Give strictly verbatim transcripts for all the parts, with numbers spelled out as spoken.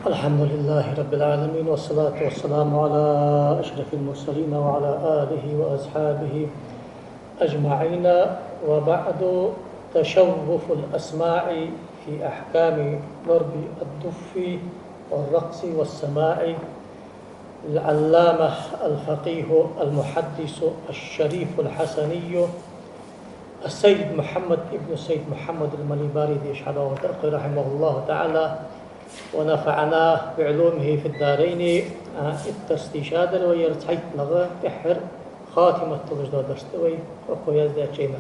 الحمد لله رب العالمين، والصلاة والسلام على أشرف المرسلين وعلى آله وأصحابه أجمعين. وبعد، تشوف الأسماع في أحكام ضرب الدف والرقص والسماع، العلامة الفقيه المحدث الشريف الحسني السيد محمد ابن السيد محمد المليباري ديش حدا رحمه الله تعالى ونفعنا بعلومه في الدارين. Э, иттарстий шадар вай яр цхьайттанагӀа тӀеххьара хатимат долаш да дарс да вай, укхо яздаьча жайна.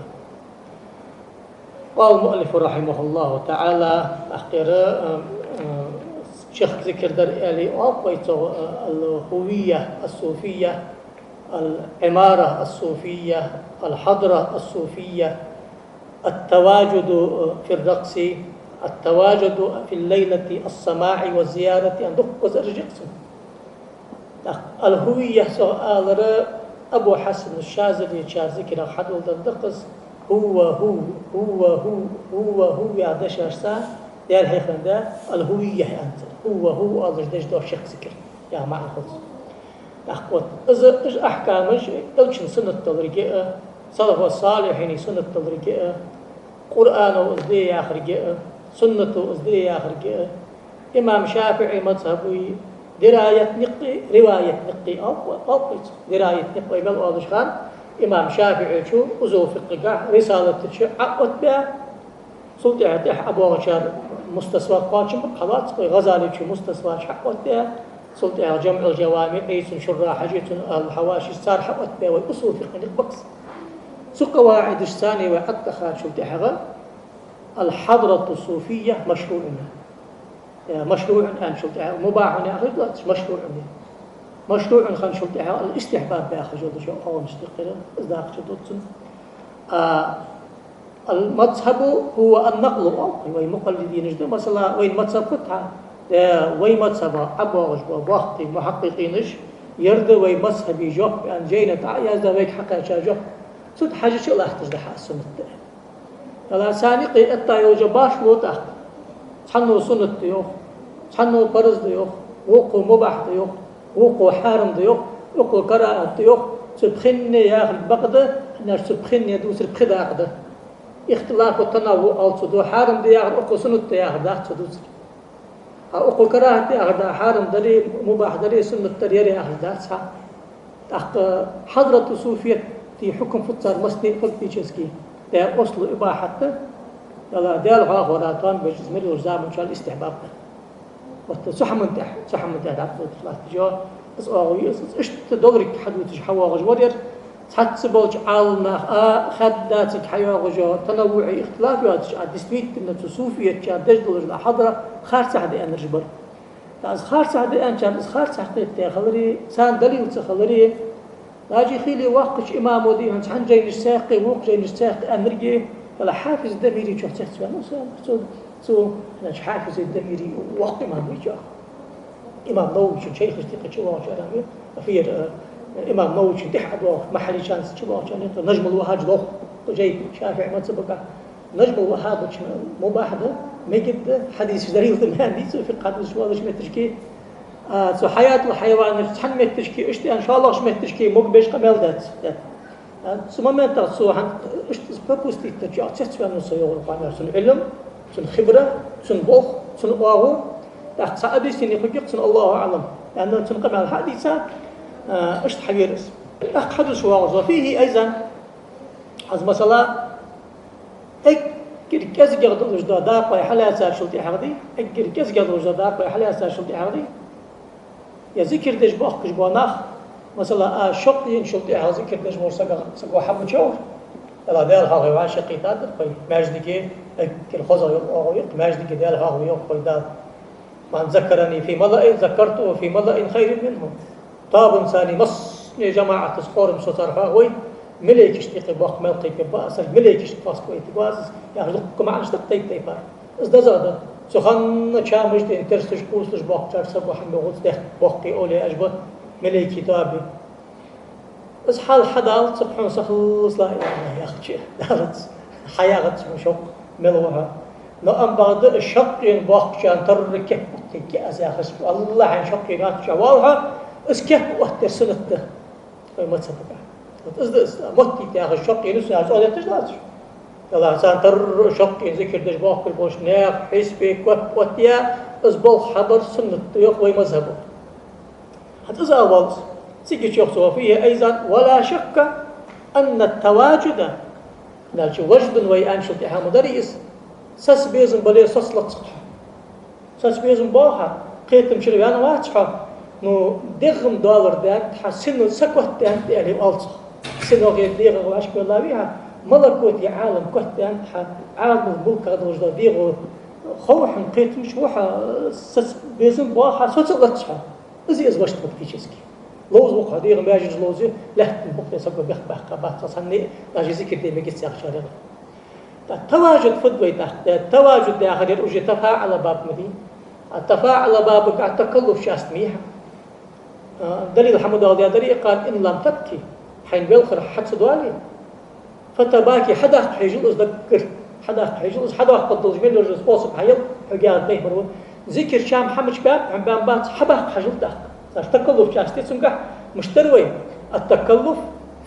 قال المؤلف رحمه الله تعالى, ахкера, э, э, чехка зикр дар аьле, оалаш вай цо, э, الهوية الصوفية، العمارة الصوفية، الحضرة الصوفية، التواجد في الرقص، التواجد في الليلة، السماع والزيارة, аьнна дуккха из аржикъсан. ТӀаккха الهوية цох алар Абу Хьасан Шазалечар зикарах хьадоладенна да-кх из. هو هو، هو هو، هو هو яха дешашца, Даьла хьехам бе, الهوية аьнна цар. هو هو оалаш деш дола чехка зикр яха маӀан хул цун. ТӀаккха вот из, из ахькамаш Элчан суннат долга а, салафу-салихьина суннат долга а, Къуръано из де яхарга а, суннато из де яхарга а, имам ШафиӀий мазхӀаба дираят никъ, риваят никъ оал-, оалаш да цох. Дираят никъ вай мел оалаш хиннад, имам ШафиӀийчо Усул фикъхӀагахьа, Рисалата чу Ӏооттабаь, цул тӀехьа тӀехьа ӀобоагӀачар Мустасфа кхоачам ба, хьалаца вай ГӀазалечо Мустасфа чу Ӏооттабаь, цул тӀехьа ЖамӀул-ЖавамиӀ, цун шуррахьаш, цун ал-Хьавашиш, цар хьаӀоттабаь вай Усул фикъхӀа никъ ба-кх из. Цу къаваӀидашца вай ӀотӀадахачул тӀехьагӀа الحضرة الصوفية مشروع. Э, مشروع аьнначул тӀехьагӀа, مباح яхаш доацаш, مشروع. مشروع хинначул тӀехьагӀа الاستحباب яхаш дола ши оагӀонаш тӀехкхира, из дакъа чу доацаш. А, المذهب هو النقل, оал вай мукъаллидинаш да, масала, вай мазхӀаб хӀаьта, э, вай мазхӀаба ӀобоагӀаш бола боккхий мухьаккъикъинаш, ер да вай мазхӀаба жоп аьнна, жайна тӀа а яздаь, вайга хьакхаьча жоп. Цу тӀа хьажача а латташ да хьа суннат да. Ала сани къе этта йолча баш ло тӀаккха. Цхьанно суннат да йоах, цхьанно парз да йоах, вокхо мубахь да йоах, вокхо хьарам да йоах, вокхо карахӀат да йоах, цу пхенне яхар бакъ да, хӀана аьлча цу пхенне дувцар пхи дакъа да. Ихтилафу танаввуӀ оал цох, хьарам да яхар укхо суннат да яхар дац цо дувцар. А укхо карахӀат да яхар да, хьарам дале, мубахь дале, суннат дале, ер яхар дац хьа. ТӀаккха хьадрату суфияти хьукам фуд цар массане а фактически? Э, аслу ибахьат да, яла Даьла хьоахавара тоам беш из мел йолча заман чухь истихьбаб да. Вот цу хӀаман тӀехь, цу хӀаман тӀехь дӀатӀадотташ латташ я из оагӀув, из, из иштта долга хьадувцаш хьавоагӀаш вар ер. Цхьацца болча Ӏаламнаха а хаьдда цига хьайоагӀаш я, танаввуӀи ихтилаф йоацаш, а действительно цу суфиятчар деш долаш дола хьадра харцахьа да аьннараш бар. ТӀаккха из харцахьа да аьнначарна из харцахьа кхетаде хилари, царна далил ца хилари, даже хиле воккхача имамо дийхьан цхьан жайнаш цхьаькха, вокх жайнаш цхьаькха аьннарги, яла Хьафиз Дамирий чу цецваьннав со, цу, цу, значит, Хьафиз Дамирий воккха имам вий чӀоагӀа. Имам Нававийчун шайхашта юкъе чувоагӀача аьнна вий, фир, э, имам Нававийчун тӀехьа ӀодоагӀа, Махьарийчарца чувоагӀача аьнна, Нажмул Вахьаж лох, жай ШафиӀий мазхӀабагахьа. Нажмул Вахьабачун мубахь да, мегаш да, хьадисаш далил да, маьн дийцу, фикъхӀ хьадувцаш воаллаш метташки. А, цу Хьаятул Хьайванаш цхьан метташки, иштта аьнна шоллагӀча метташки мог беш къамаьл дац. А, цу моментах цо хӀанз иштта пропустить даьча, цецваьннав со йоах, къамаьл, цун Ӏилма, цун хибра, цун болх, цун оагӀув. ТӀаккха цхьа объяснени хургья-кх цун, Аллаху аӀлам. Аьнна цун къамаьл хьа а дийца, а, иштта хьавера из. ТӀаккха хьадувцаш воагӀаш ва. وفيه أيضا, хӀанз масала, эггара кӀезигагӀа долаш дола дакъа вай хьалаьцачул тӀехьагӀа дий, эггара кӀезигагӀа долаш дола дакъа вай хьалаьцачул тӀехьагӀа дий, е зикар деш бохкаш бола нах, масала, а, шокъ енначул тӀехьагӀа зикар деш вола саг, саго хьабуча вар, яла Даьла хьоахаве вӀашагӀкхийтта дар вай, маьждиге, эггара хозагӀа йола оагӀув я-кх, маьждиге Даьла хьоахаве йоах вай Дала. من ذكرني في ملأ ذكرته في ملأ خير منه. Тоабанца массане жамаӀатаца корам со цар хьоахавой, малейкашта юкъе боккха мел кхайкаб аз, цар малейкашта кхоаскавайтаргва аз, яхаш дуккха маӀанаш да-кх тайп-тайпара. Из дезагӀа да. Цу хана чамаш тӀа терсаш, кхувсаш боккхачар саго хьабоагӀац, дехк боккхий овлияаш ба, малейкий тоаба. Из хьал хьадаллалца хьона са хиллалца ла илахӀа илаллахӀ яхача, даллалца хьаяхац хьона шокъ, мел ва хьо. Но ам бакъда шаккхе боккхачарна тарра кеп бу-кх. Кхы аз яхаш, Аллахьан шаккхе нах чу валхьа, из кеп оттар суннат да. Вай мазхабага. Вот из да из, моттийта яхаш шаккхе нус яхаш, цӀогӀа детташ лацаш. Аллахь царна тар шаккхе зикр деш бохкар болаш, наьха хьисапе кеп оттаяь, из болх хьабар суннат да йоах вай мазхабо. ХӀанз из а валц. Цига чу йоах цо: «وفيه أيضا ولا شك أن التواجد». Значит, важдун вай аьнначул тӀехьа ма дарий из. Саца безам бале, саца лац хьо. Саца безам ба хьа, кхетам чура ваьнна вац хьо. Ну, дегӀам доаллар даьннад хьа, сино са котдаьннад аьле оал цох. Сино гӀе дегӀа вӀашка велла вий хьа, малакути Ӏалам котдаьннад хьа, Ӏаламул мулках долаш дола дегӀо хов хьона, кхетамаш ва хьа, саца безам ба хьа, саца лац хьо. Из, из важд фактически. Ловза ва хьо, дегӀа маьждиге ловзе, лаьттан букъ тӀа саго бехк баккха бац, цхьанне а даже зикр де мегацар цхьанне. ТӀаккха таважуд фуд вай тӀаккха? Таважуд яхар яр уже тафаӀала баб ма дий. А тафаӀала бабага такаллуф часть мий хьа? А, далил хьа ма доаладаьдарий, قال: «إن لم تبك», хьайна велхар хьа ца доале, «فتباكي», хьадаккха хьежал из даггара. Хьадаккха хьежал из, хьадоаккхаргдолаш мел йола способ хьаял, хьога яхар пайхамара. Зикр чам хьа мича баьб, хьа баьнна бац, хьабаккха хьажал даккха. Значит, такаллуф часть да цунгахь, мишта дар вай? التكلف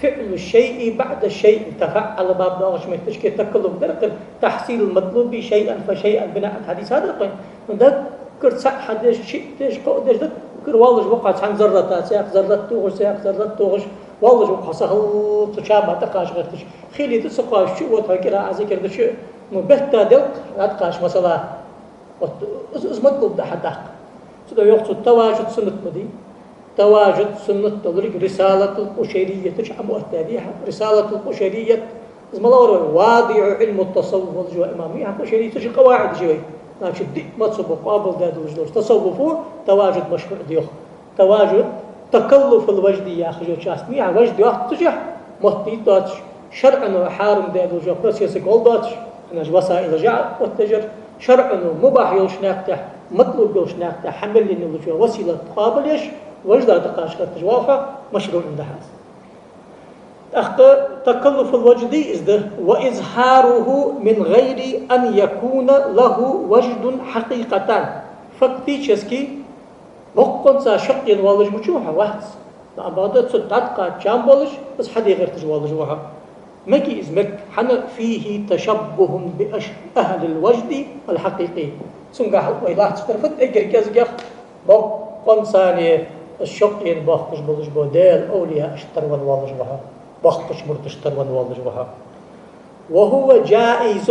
فعل الشيء بعد الشيء. ТафаӀала баб доагӀача метташка такаллуф дар-кх, تحصيل المطلوب شيئا فشيئا, бинаъан хьадис дар-кх вай. Ну, даггара цхьаъ хьадеш, шиъ деш, кхоъ деш, даггара валлаш ва хьо цхьан заррата, цхьаькха заррат тохаш, цхьаькха заррат тохаш, валлаш ва хьо са хала цу чама тӀакхача гӀерташ. Хилийта ца кхоачаш чу а вода хьо кӀира а зикр дача, ну, бетта делкъа дӀатӀакхача масала. Вот из, из матлуб да хьадаккха. Цудухьа йоах цо, таважуд суннат ма дий. Таважуд суннат долга Рисалатул Къушайрийята чу Ӏомаоттадаьд хьа. Рисалатул Къушайрийят, из малагӀа вар вай? ВадиӀу Ӏилму тасаввуф волаш ва имам. Из хьа Къушайрийта чу къаваӀидаш я вай. Значит, диъ мазхабо къоабалдаь долаш дола тасаввуфо таважуд машруӀ да йоах. Таважуд, такаллуфул важди яхаш йола часть мий хьа? Важд йоах цу чу, моттийта доацаш, шарӀо хьарам даь долаш йола процессага гӀолла доацаш, хӀанз васаил жа оттадаьр, шарӀо мубахь йолча наькъа тӀа, матлуб йолча наькъа тӀа хьа мел енна йолаш йола василат къоабалъеш, важда тӀакхача гӀерташ валхьа, машруӀун да хьа из. ТӀаккха такаллуфул важди из да: «وإظهاره من غير أن يكون له وجد حقيقة». Фактически, боккъонца шаккхе воаллаш ма ва хьо, вац. Ам бакъда цу дӀатӀакхача чам болаш, из хьаде гӀерташ воаллаш ва хьо. Мег из, мег, хӀана? «فيه تشبه بأش-، أهل الوجد الحقيقي». Цунгахь вай лаьцача тӀара фуд эггара кӀезигагӀа, боккъонцара из шаккхе бохкаш болаш бола Даьла овлияашта тара венна воаллаш ва хьо, боккхача мурдашта тара венна воаллаш ва хьо. «وهو جائز».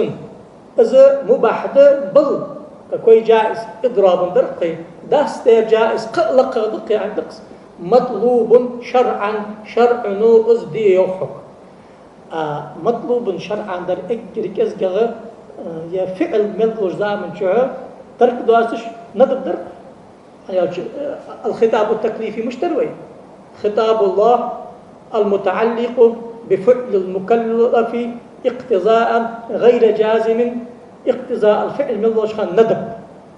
Из мубахь да, бал, какой جائز, идробан дар-кх, дас дер جائز, кхы а лакхагӀа да-кх, яӀни да-кх из. «مطلوب شرعا», шарӀо из де йоах хьога. А матлубун шарӀан дар эггара кӀезигагӀа, э, е фиӀл мел долча заман чухь, тарк доацаш, надаб дар-кх. Хьаялча, э, алхитабу таклифи мишта дар вай? Хитабуллахь, المتعلق بفعل المكلف اقتضاء غير جازم، اقتضاء الفعل мел долча хана надаб.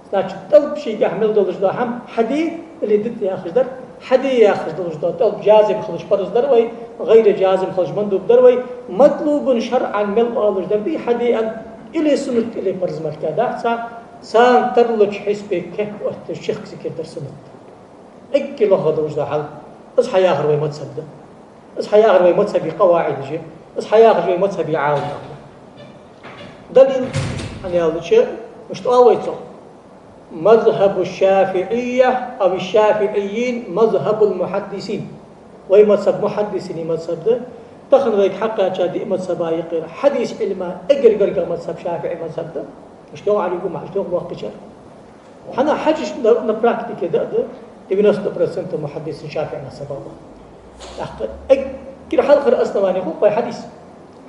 Значит, тӀалаб шийгахь мел долаш дола хӀама хьаде или дита яхаш дар, хьаде яхаш долаш дола тӀалаб жазим хилча парз дар вай, гӀайра жазим хилча мандуб дар вай, матлубун шарӀан мел оалаш дар дий хьаде аьнна, или суннат, или парз мара дац цхьа, царна тарлуча хьисапе кеп отташ чехка зикар дар суннат. Эггара лохагӀа долаш дола хьал. Из хьаяхар вай мазхаб да. Из хьаяхар вай мазхаба къаваӀидаш я. Из хьаяхар вай мазхаба Ӏаламнах да. Далил, хӀана аьлча, мишта оал вай цох? مذهب الشافعية أو الشافعيين مذهب المحدثين. Вай мазхаб мухьаддисий мазхаб да. Тахан вайга хьакхаьча диъ мазхаба юкъера хьадис Ӏилма эггара гаргагӀа мазхаб ШафиӀий мазхаб да. Иштта йоах Ӏалийга, иштта йоах боккхийчар. ХӀана? Хьажача на, на практике да, да, девяносто процентов мухьаддисин ШафиӀий мазхабе ба. ТӀаккха эггара хьалхара основани хул-кх вай хьадис.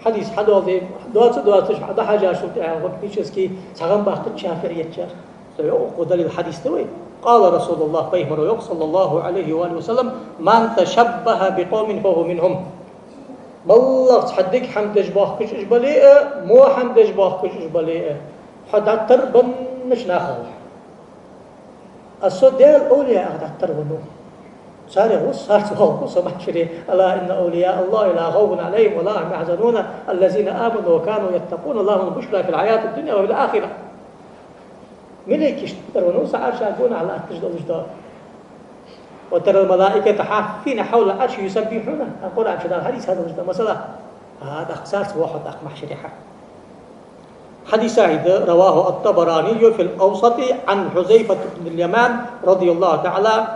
Хьадис хьадоаладе, доаца, доацаш, дӀахьажачул тӀехьагӀа фактически цхьа гӀам баккхац ШафиӀийятчар. Со йоах, укхо далил хьадис да вай. قال رسول الله, пайхамара йоах, صلى الله عليه وآله وسلم: «من تشبه بقوم فهو منهم». МоллагӀа цхьа дика хӀама деш бохкаш уж бале а, во хӀама деш бохкаш уж бале а, хьо дӀатарбаннача нахах ва хьо. А со Даьла овлияах дӀатарвеннав. Царех ва со, царца воагӀа со маьхшаре: «ألا إن أولياء الله لا خوف عليهم ولا هم يحزنون الذين آمنوا وكانوا يتقون لهم البشرى في الحياة الدنيا وفي الآخرة». Малейкаш тӀара веннав цу Ӏарша гонахьа латташ долаш да. «وترى الملائكة حافين حول العرش يسبحون». А Къуръан чу Дала хьадис хьадалаш да, масала. А, тӀаккха царца воагӀа тӀаккха махьшаре хьа. Хьадис сахьихь да, رواه الطبراني في الأوسط عن حذيفة بن اليمان رضي الله تعالى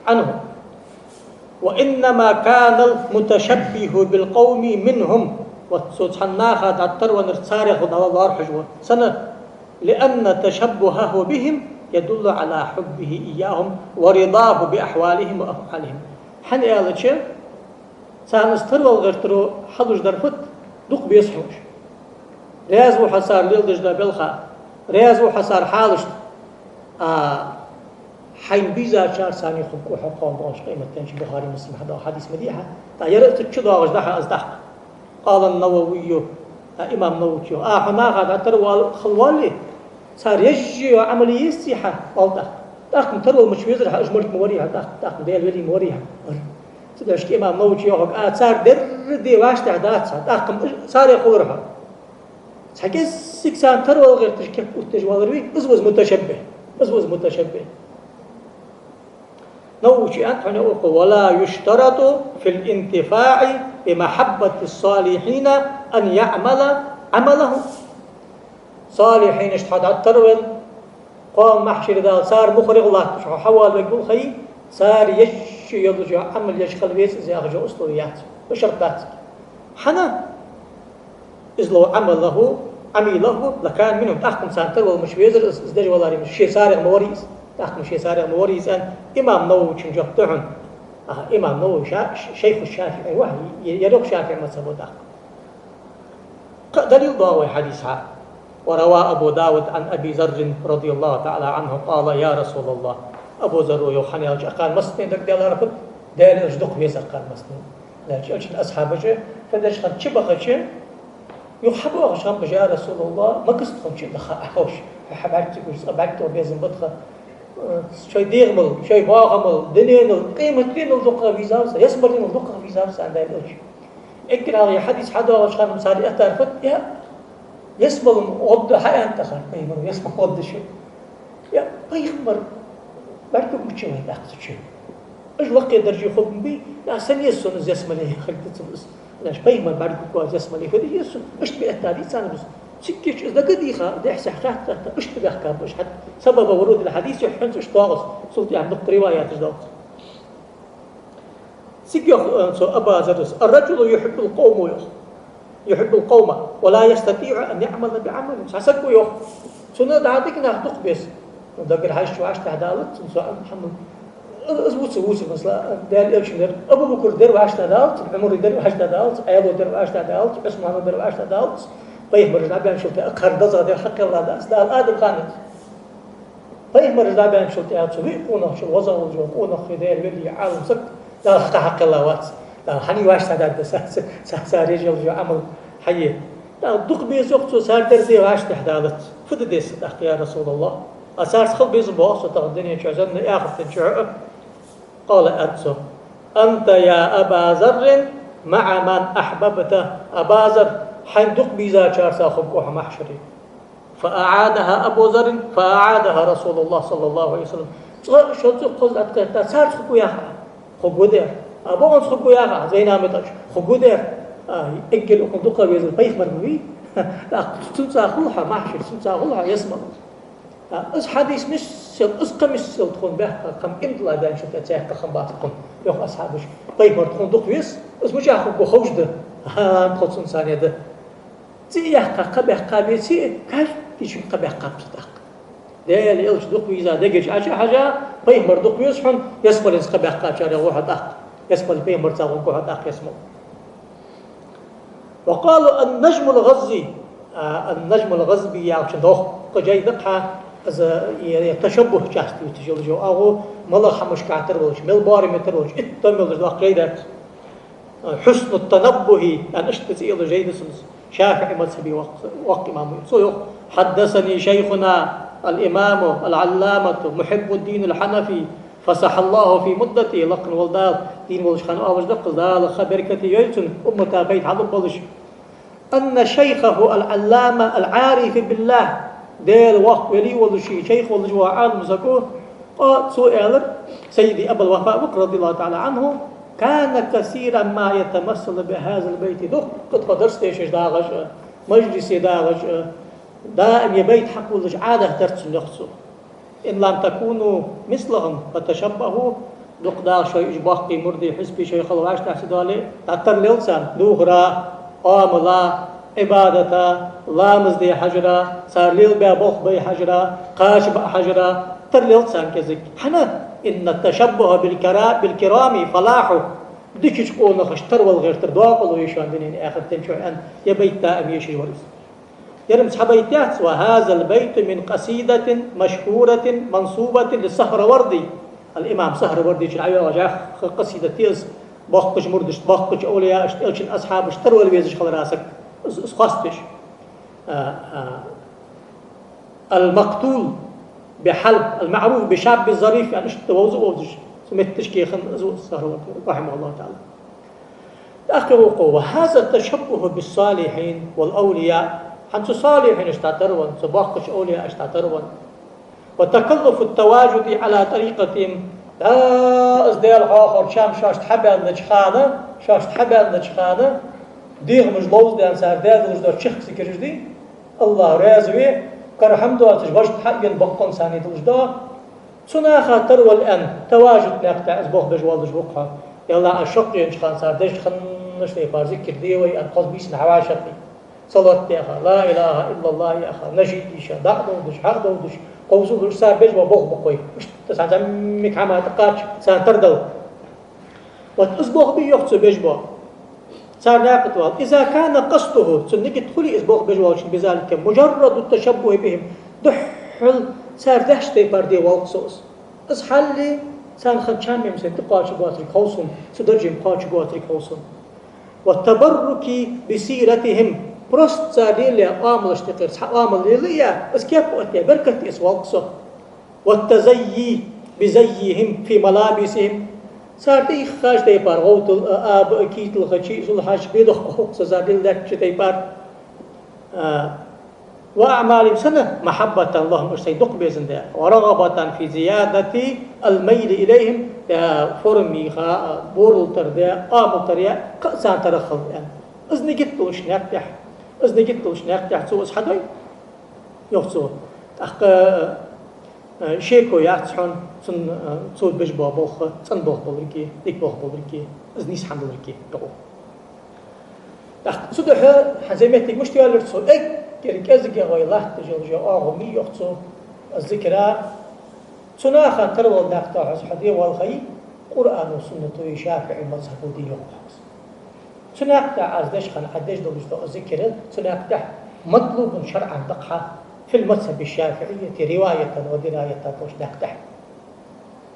عنه. «وإنما كان المتشبه بالقوم منهم». Вот цу цхьан наха дӀатарвеннар царех ва Дала лоархӀаш ва. Сенна? «لأن تشبهه بهم يدل على حبه إياهم ورضاه بأحوالهم وأفعالهم». ХӀана аьлча, царна из тарвала гӀертаро хьалуш дар фуд? Дукха беза хьона уж. Раьза ва хьо цар леладеш дола балха, раьза ва хьо цар хьалашта. А хьайна бийзачар санна хургва хьо кхоана бокъонца къематдийнахьа. Бухари, Муслима хьадоагӀа хьадис ма дий хьа. ТӀаккха ер а цу чу доагӀаш да хьа из тӀаккха. قال النووي, а, имам Нававис йоах: «Ахьа наха дӀатарвала хила воалле, цар еш йола Ӏамал езац хьа, оал тӀаккха. ТӀаккха-м тарвала мича везар хьа, уж малик ма варий хьа, тӀаккха, тӀаккха-м Даьла вели ма варий хьа». Цу дешашка имам Нававис йоах: «А, цар дер де вӀаштӀехьа дац хьа, тӀаккха-м уж царех хулар хьо». Цхьа кӀеззига царна тарвала гӀерташ кеп оттадеш валар вий, из ва из муташаббихӀ. Из ва из муташаббихӀ. Нававис аьннад хьона укхо: «ولا يشترط في الانتفاع بمحبة الصالحين أن يعمل عملهم». Салихьинашта хьо дӀатарвенна, кхоана махьшаре Дала цар мухарех латташ хьо хьавоалавергва хьо, цар еш йолаш йола Ӏамал еш хила веза из яхаш йола условие яц, шарт дац. ХӀана? «إذ لو عمله، عمله لكان منهم». ТӀаккха-м царна тарвала мича везар из, из деш валаре, ше царех ма варий из. ТӀаккха-м ше царех ма варий из, аьнна, имам Нававичун жоп да хьона. Аха, имам Навави ша-, ш-, шайху ШафиӀий ва, е-, ер йоах ШафиӀий мазхӀабо тӀаккха. Кхы а далил доагӀа вай хьадиса хьа. «وروى أبو داود عن أبي ذر رضي الله تعالى عنه قال: يا رسول الله». Абу Зарро йоах, хӀана аьлча акхарна массане дагадалар фуд, Даьла Элча дукха веза акхарна массане. Даьла Элчан асхьабаша фу деш хиннад чубахача, юха хьабоагӀаш хиннаб уж: «Я РасулаллахӀ, ма каст хьона чу даха ахьош, хьа бӀарг ца гуш, цкъа бӀарг тӀа безам ба тха, э, шоай дегӀамал, шоай бахамал, дуненал, къематдийнал дукхагӀа везав со, ялсмаленал дукхагӀа везав со», аьннад Даьла Элчо. Эггара хьалха ер хьадис хьадоагӀача хана цар аьттар фуд, е, ялсмала гӀо да хьааьннад тӀаккха пайхамаро, ялсмала гӀо да шо. Е, пайхамара бӀаргагургвий вай тӀаккха цу чу? Уж лакхе дарже хургбий, е, сенна еза сона из ялсмале хургда цун из? Значит, пайхамара бӀаргагургвоацаш ялсмале хургда еза сона? Иштта беъттар дий царна из? Цигга чу из дагадийха, дехьа-сехьа хатта-хатта, иштта баьхкаб уж хьа-, سبب ورود الحديث, хӀанз иштта доагӀа из, цул тӀехьа дукха риваяташ доагӀа. Цига йоах, э, цу Абу Заррас: «الرجل يحب القوم», йоах. «يحب القوم ولا يستطيع أن يعمل بعملهم». Цхьа саг ва йоах, цунна дӀа дика нах дукха беза. Даггара хьажача вӀаштӀехьа далац цунна цу Мухьаммада. Из вувц, вувц, масала, Даьла Элчан дар, Абу Бакра дар вӀаштӀехьа далац, Ӏумара дар вӀаштӀехьа далац, Ӏаьлий дар вӀаштӀехьа далац, Ӏусмана дар вӀаштӀехьа далац. Пайхамараш дӀабаьнначул тӀехьа кхар дезагӀа дар хьакхелла дац Дала Адам хана. Пайхамараш дӀабаьнначул тӀехьа цу виъ къонахчул везагӀа вола къонах, Даьла вели, Ӏалам саг, Дала кхы хьакхелла вац. Дала хьаний вӀаштӀехьа даьд са, са, са, са режал жо Ӏамал хьае. Дала дукха беза йоах цо, цар дар де вӀаштӀехьа далац. Фу де деза тӀаккха, я РасулаллахӀ? А царца хила безам боагӀа со тӀаккха дунен чу, занна, ахартен чу а. قال, аьннад цо: «أنت يا أبا ذر مع من أحببت». Аба Зар, хьайна дукха безачарца хургва хьо махьшаре. فأعادها أبو ذر، فأعادها رسول الله صلى الله عليه وسلم. Цкъа, шозза, кхозза дӀатӀакхетта, царца хургва яхар. Хургва дера. А бокъонца хургва яхар, зайнамитӀача. Хургва дера. А, эггара укхунна дукха везар пайхамар ма вий. ТӀаккха цунца хул хьо махьшаре, цунца хул хьо ялсмале. А, из хьадис миссел, из кхы миссел тхона баьхка, кхы имтӀала баьнначул тӀехьа цхьаккха хам бац тхона. Йоах асхьабаша: пайхамар тхона дукха веза, из мичахьа хургва ховш да. ХӀа, тхо цунца санеда. ЦӀи яьккха кхаъ баьккха беце, каьркичунга кхаъ баьккхаб цо тӀаккха. Даьла Элча дукха веза дега чу Ӏочу а хьажа, пайхамар дукха веза хьона, ялсмаленца кхаъ баьккхачарех ва хьо тӀаккха. Ялсмале пайхамарца гӀоргва хьо тӀаккха ялсмале. وقال النجم الغزي, а, النجم الغزي яхачун доккха жай да хьа, из, е, е ташаббухӀ часть ювцаш йола жо. Агу мел хӀамашка тара волча, мел бараме тара волча, итт мел доккха жай да. حسن التنبه, аьнна, иштта цӀи йола жай да цунца. ШафиӀий мазхӀабе воккха, воккха имам ва. Цо йоах: حدثني شيخنا الإمام العلامة محب الدين الحنفي فسح الله في مدته, лакха вола Дала, дийна волча хана оалаш да-кх из, Дала ха беркате йойла цун, уммата пайда хьалургболаш. أن شيخه العلامة العارف بالله Даьла воккха вели волаш, ший шайх волаш вола Ӏалам саг ва, цо аьлар, Сайиди Абул Вафа ва-кх, радияллаху таӀала Ӏанху: «كان كثيرا ما يتمثل بهذا البيت». Дукха тхо дарс дешаш дагӀаш а, мажлисе дагӀаш а, даим ер байт хьакхоллаш Ӏадат дар цун, йоах цо. «إن لم تكونوا مثلهم فتشبهوا». Дукха дагӀа шоай уж боккхий мурдий, хьисбий шоай хала вӀаштӀехьа ца доале, дӀатарлел царна духара, Ӏамала, Ӏибадата, ламаз де хьажара, цар лелабаь болх бе хьажара, кхача баа хьажара, тарлел царна кӀезига. ХӀана? «إن التشبه بالكرا-، بالكرام فلاح». Дикача къонахашта тарвала гӀертар докъало я шоана дунен, ахартен чу, аьнна, ер байт даим ешаш вар из. Ер-м цхьа байт яц: «وهذا البيت من قصيدة مشهورة منسوبة للسهروردي». Ал-имам Сахравардечун ӀайоагӀа жах къасидат я из, боккхача мурдашта, боккхача овлияашта, Элчан асхьабашта тарвала везаш хилара саг, из, из хоаставеш. А, а, «المقتول بحلب المعروف بالشاب الظريف», аьнна, иштта вовза а вовзаш, цу метташка хинна из ва Сахраварди, рахьимахуллаху таӀала. ТӀаккха гӀулакх: «وهذا التشبه بالصالحين والأولياء». ХӀанз цу салихӀинашта дӀатарван, цу боккхача овлияашта дӀатарван. «وتكلف التواجد على طريقتهم». ДӀа из Даьла хьоахавар чам шоашта хьабаьннача хана, шоашта хьабаьннача хана, дегӀамаш ловзадаьнна цар даь долаш дола чехка зикараш дий, АллахӀ раьза ве, кара хӀама доацаш, важа хьаена боккъонца царна долаш да. Цу наха тарвала аьнна, таважуд наькъа тӀа из болх беш воаллаш ва-кх хьо. Ялла, аз шаккхе еннача хана цар деш хиннача тайпара зикар де вай аьнна, хоза бийсанна хьавӀашагӀкхийтта. Салот яха, ла илахӀа иллаллахӀ яха, нашид йийша, дӀа а довдаш, хьа а довдаш, кховзалуш цар беш бола болх ба-кх вай. Иштта цхьа зӀамига хӀама тӀакхача царна тардала. Вот из болх бий, йоах цо, беш бола. Цар наькъа тӀа вала. «إذا كان قصده», цун нигат хуле из болх беш волчун, «بذلك مجرد التشبه بهم», духхьал цар деш тайпара де воалл-кх цо из. Из хьалле, царна хинна чам-м сайна тӀакхоачаргвоацилга хов сона, цу дарже-м кхоачаргвоацилга хов сона. «والتبرك بسيرتهم», просто цар лелаяь Ӏамалашта юкъера цхьа Ӏамал лелаяь, из кеп а оттаяь, беркат а эца воалл-кх со. «والتزيي بزيهم في ملابسهم». Цар тӀайиххача тайпара гӀовтал а, аба а, кийтал хачи а, зулхьача бедоха кхухкса цар леладаьча тайпара. А, «وأعمالهم», сенна, «محبة لهم», уж сайна дукха безам баь, «ورغبة في زيادة الميل إليهم», а, форма йийха, а, борал тара де, Ӏамал тара е, кхы а царна тарах хила аьнна. Из нигат долча наькъа тӀа, из нигат долча наькъа тӀа цо из хьадой, йоах цо. ТӀаккха, э, шеко яц хьона, цун, э, цо беш бола болх цӀена болх болга, дика болх болга, из нийса хӀама долга, йоах. ТӀаккха цудухьа хьан земетиг мишта йоаллар цо, эггара кӀезигагӀа вай латташ йола жа оагӀув мий, йоах цо, из зикара. Цу наха тарвала наькъа тӀа хьо из хьаде воалл хьай, Къуръано, суннато, шафиӀий мазхӀабо де йоах хьо из. Цу наькъа тӀа аз деш хинна, Ӏа деш долаш дола зикар, цу наькъа тӀа матлубун шарӀан да-кх хьа, في المذهب الشافعي رواية ودراية долча наькъа тӀа.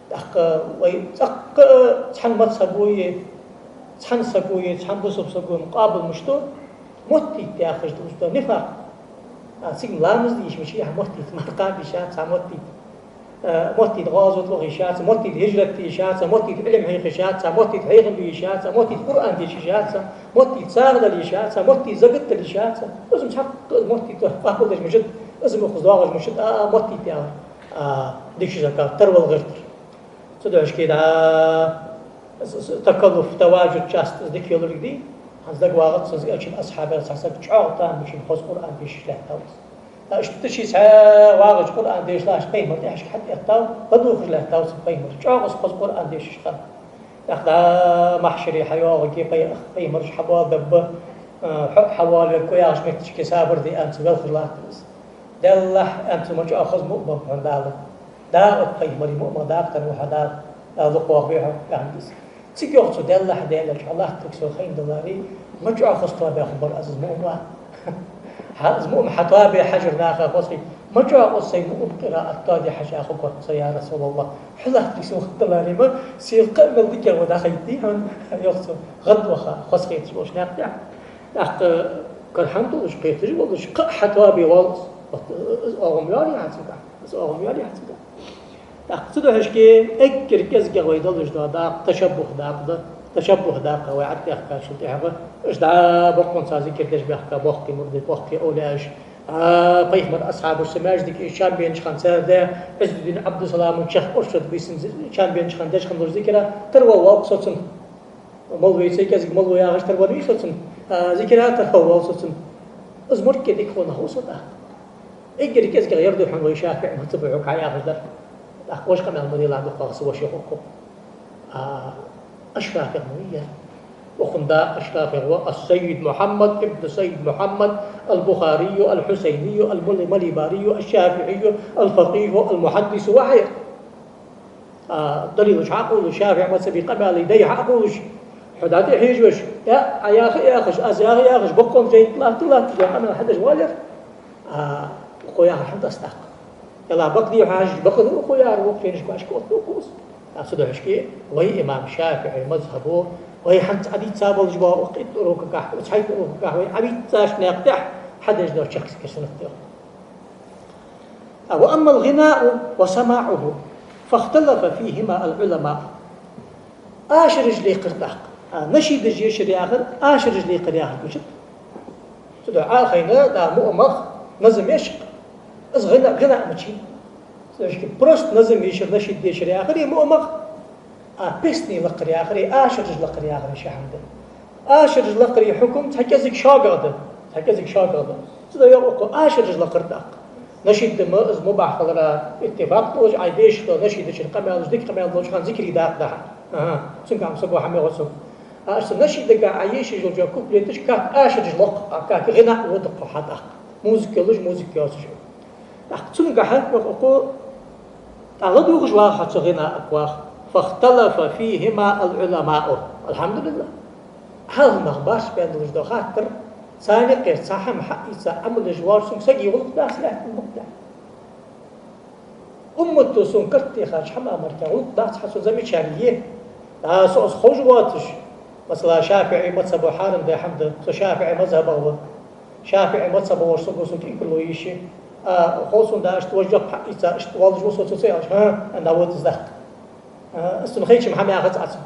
ТӀаккха вай цӀаккха а цхьан мазхӀабо е, цхьан саго е, цхьан бусалба саго-м къоабал мишта ду, моттийта яхаш долаш да нифакъ. А, цига ламаз де йиш мича, а, моттийта марха кхаба йиш яц, а, моттийта Э, моттийта гӀазот ваха йиш яц, моттийта хӀижрат де йиш яц, моттийта Ӏилма хьеха йиш яц, моттийта хьехам бе йиш яц, моттийта Къуръан деша йиш яц, моттийта сагӀа дала йиш яц, моттийта закат дала йиш яц. Из-м цхьаккха моттийта къоабалдеш мишта да, из-м укхаза доагӀаш мишта да, а, а, моттийта яхар, а, дикача закат, тарвала гӀертар. Цудухьа шке да, с-, с-, такаллуф, таважуд част из дика йолга дий, хӀанз дагавагӀац сона, Элчан асхьабех цхьа саг чӀоагӀа тамашийна хоза Къуръан дешаш лаьттав из. Иштта ший цхьа вагӀача Къуръан дешаш латташ пайхамара тӀехьашка хьатӀаэттав, ладувгӀаш лаьттав цунна пайхамар. ЧӀоагӀа из хоза Къуръан дешаш хиннав. ТӀаккха да махьшаре хьайоагӀаргья пай-, пайхамараш хьабоалабергба, э, хьо а хьавоалавергва яхача моттигашка сабар де аьнна цо велхаш латтар из. Деллахь, аьннад цо, ма чӀоагӀа хоза муъмин ба хьона Дала. Да, оцу пайхамарий муъмин дакъа тара ва хьо Дала. Дала дукха вахаве хьо, аьннад из. Цига йоах цо, деллахь, Даьла элча, хьо латтарг сона хайна даларе, ма чӀоагӀа хоза тоабаь хургбар аз из муъмин вар. Хьа, из муъмин хьа тоабе хьажар наха хозахийта. Ма чӀоагӀа аз сай муъмин къираат тоаде хьажа хургвац со, я РасулаллахӀ. Хьо латтарг сона хургдаларе ма, сел кхы а мел дикагӀа ва дӀахайта, хьона, йоах цо, гӀадваха, хозахеташ болча наькъа тӀа. ТӀаккха кара хӀама долаш, кхеташ волаш, кхы а хьа тоабе воалл из. Вот, из оагӀув ма йоалий хьона цигахь, из оагӀув ма йоалий хьона цигахь. ТӀаккха цудухьа шке эггара кӀезигагӀа вай долаш дола дакъа ташаббухӀ дакъа да. ТашаббухӀ дакъа вай ӀотӀабаьхкачул тӀехьагӀа, уж дӀа боккъонца зикар деш баьхка боккхий мурдаш, боккхий овлияаш, А, пайхамара асхьабаш са маьждиге чам беннача хана цар де, Ӏиззуддин Ӏабдуссаламан чехка оршот бийсан чам беннача хана деш хинна долаш зикар, тарвала воаккх со цунна. Молла вай, цу кӀезига молла ва яхаш, тарвала вий со цунна. А, зикара тарвала воал со цунна. Из морг кӀезига дика хов нах ва со тӀаккха. Эггара кӀезигагӀа ер да хьона вай ШафиӀий мазхӀабо хьога хьаяхаш дар. ТӀаккха вож къамаьл ма делахь, дукхагӀа са воша хургва. А, аш-ШафиӀий ма вий ер. Укхун да аш-ШафиӀий ва: السيد محمد ابن السيد محمد البخاري الحسيني المليباري الشافعي الفقيه المحدث ва хьа ер. А, далилаш хьакхувлаш, ШафиӀий мазхӀаба къамаьлий дай хьакхувлаш, хьо дӀатӀахьежавеш, я, Ӏа яха яхаш, аз яха яхаш, боккъонца жайна тӀа латта, латта, къамаьл хьадеш валар. А, укхо яхар хьатӀа дац тӀаккха. Ялла бакъдий хьажа, бакъда укхо яхар, вокх хенаш кхоачашка отта укхо из. ТӀаккха цудухьа вай имам ШафиӀий мазхӀабо, вай хӀанз Ӏадийца болаш бола укх итт урокагахь, укх цхьайтта урокагахь вай Ӏавийцача наькъа тӀа хьадеш дола чехка сикар суннат да. А, وأما الغناء وسماعه فاختلف فيهما العلماء. Ашараш лекхар тӀаккха. А, нашидаш ешар яхар, ашараш лекхар яхар гучат. Цудухьа Ӏа хайна да муъамах назам еш, из гӀина, гӀина мичай. Цудухьа просто назам ешар, нашид ешар яхари муъамах, а песни лакхар яхари, ашараш лакхар яхари ши хӀама да. Ашараш лакхара хьукам цхьа кӀезига шогӀа да. Цхьа кӀезига шогӀа да. Цудухьа йоах укхо ашараш лакхар тӀаккха. Нашид ма, из мубахь хилара иттифакъ долаш, Ӏа дешаш дола нашидашта къамаьлаш, дика къамаьл долча хана зикарий дакъа дахьа. Аха, цунга хӀама саго хьа мегӀо цунга. А аш са нашидага Ӏа ешаш йолча куплеташ кхы ашараш локх, а кхы гӀина водаккха хьа тӀаккха. Музыка йолаш, музыка йоацаш. ТӀаккха цунгахьа укхо тӀа ладувгӀаш ваха хьо цу гӀина а кхы ваха. فاختلف فيهما العلماء. الحمد لله. Ӏаламнах башха бен долаш да хаттар, царна юкъера цхьа хӀама хьаийца Ӏамал еш воацачунга сага гӀулакх дац лаьттан букъ тӀа. Уммато сона карт техача хӀаман мара гӀулакх дац хьа цу замечани е. Да, со из ховш воацаш. Масала, ШафиӀий мазхӀабо хьарам даь хӀама да, со ШафиӀий мазхӀабах ва. ШафиӀий мазхӀабах волча саго сога инкарло е йиш я. А, хов сона да, иштта вож жоп хьаийца, иштта волаш ва со цо ца аьлча, хӀа, аьнна, вода из даккха. А, из цунна хайча-м хӀама яхац Ӏа цунна.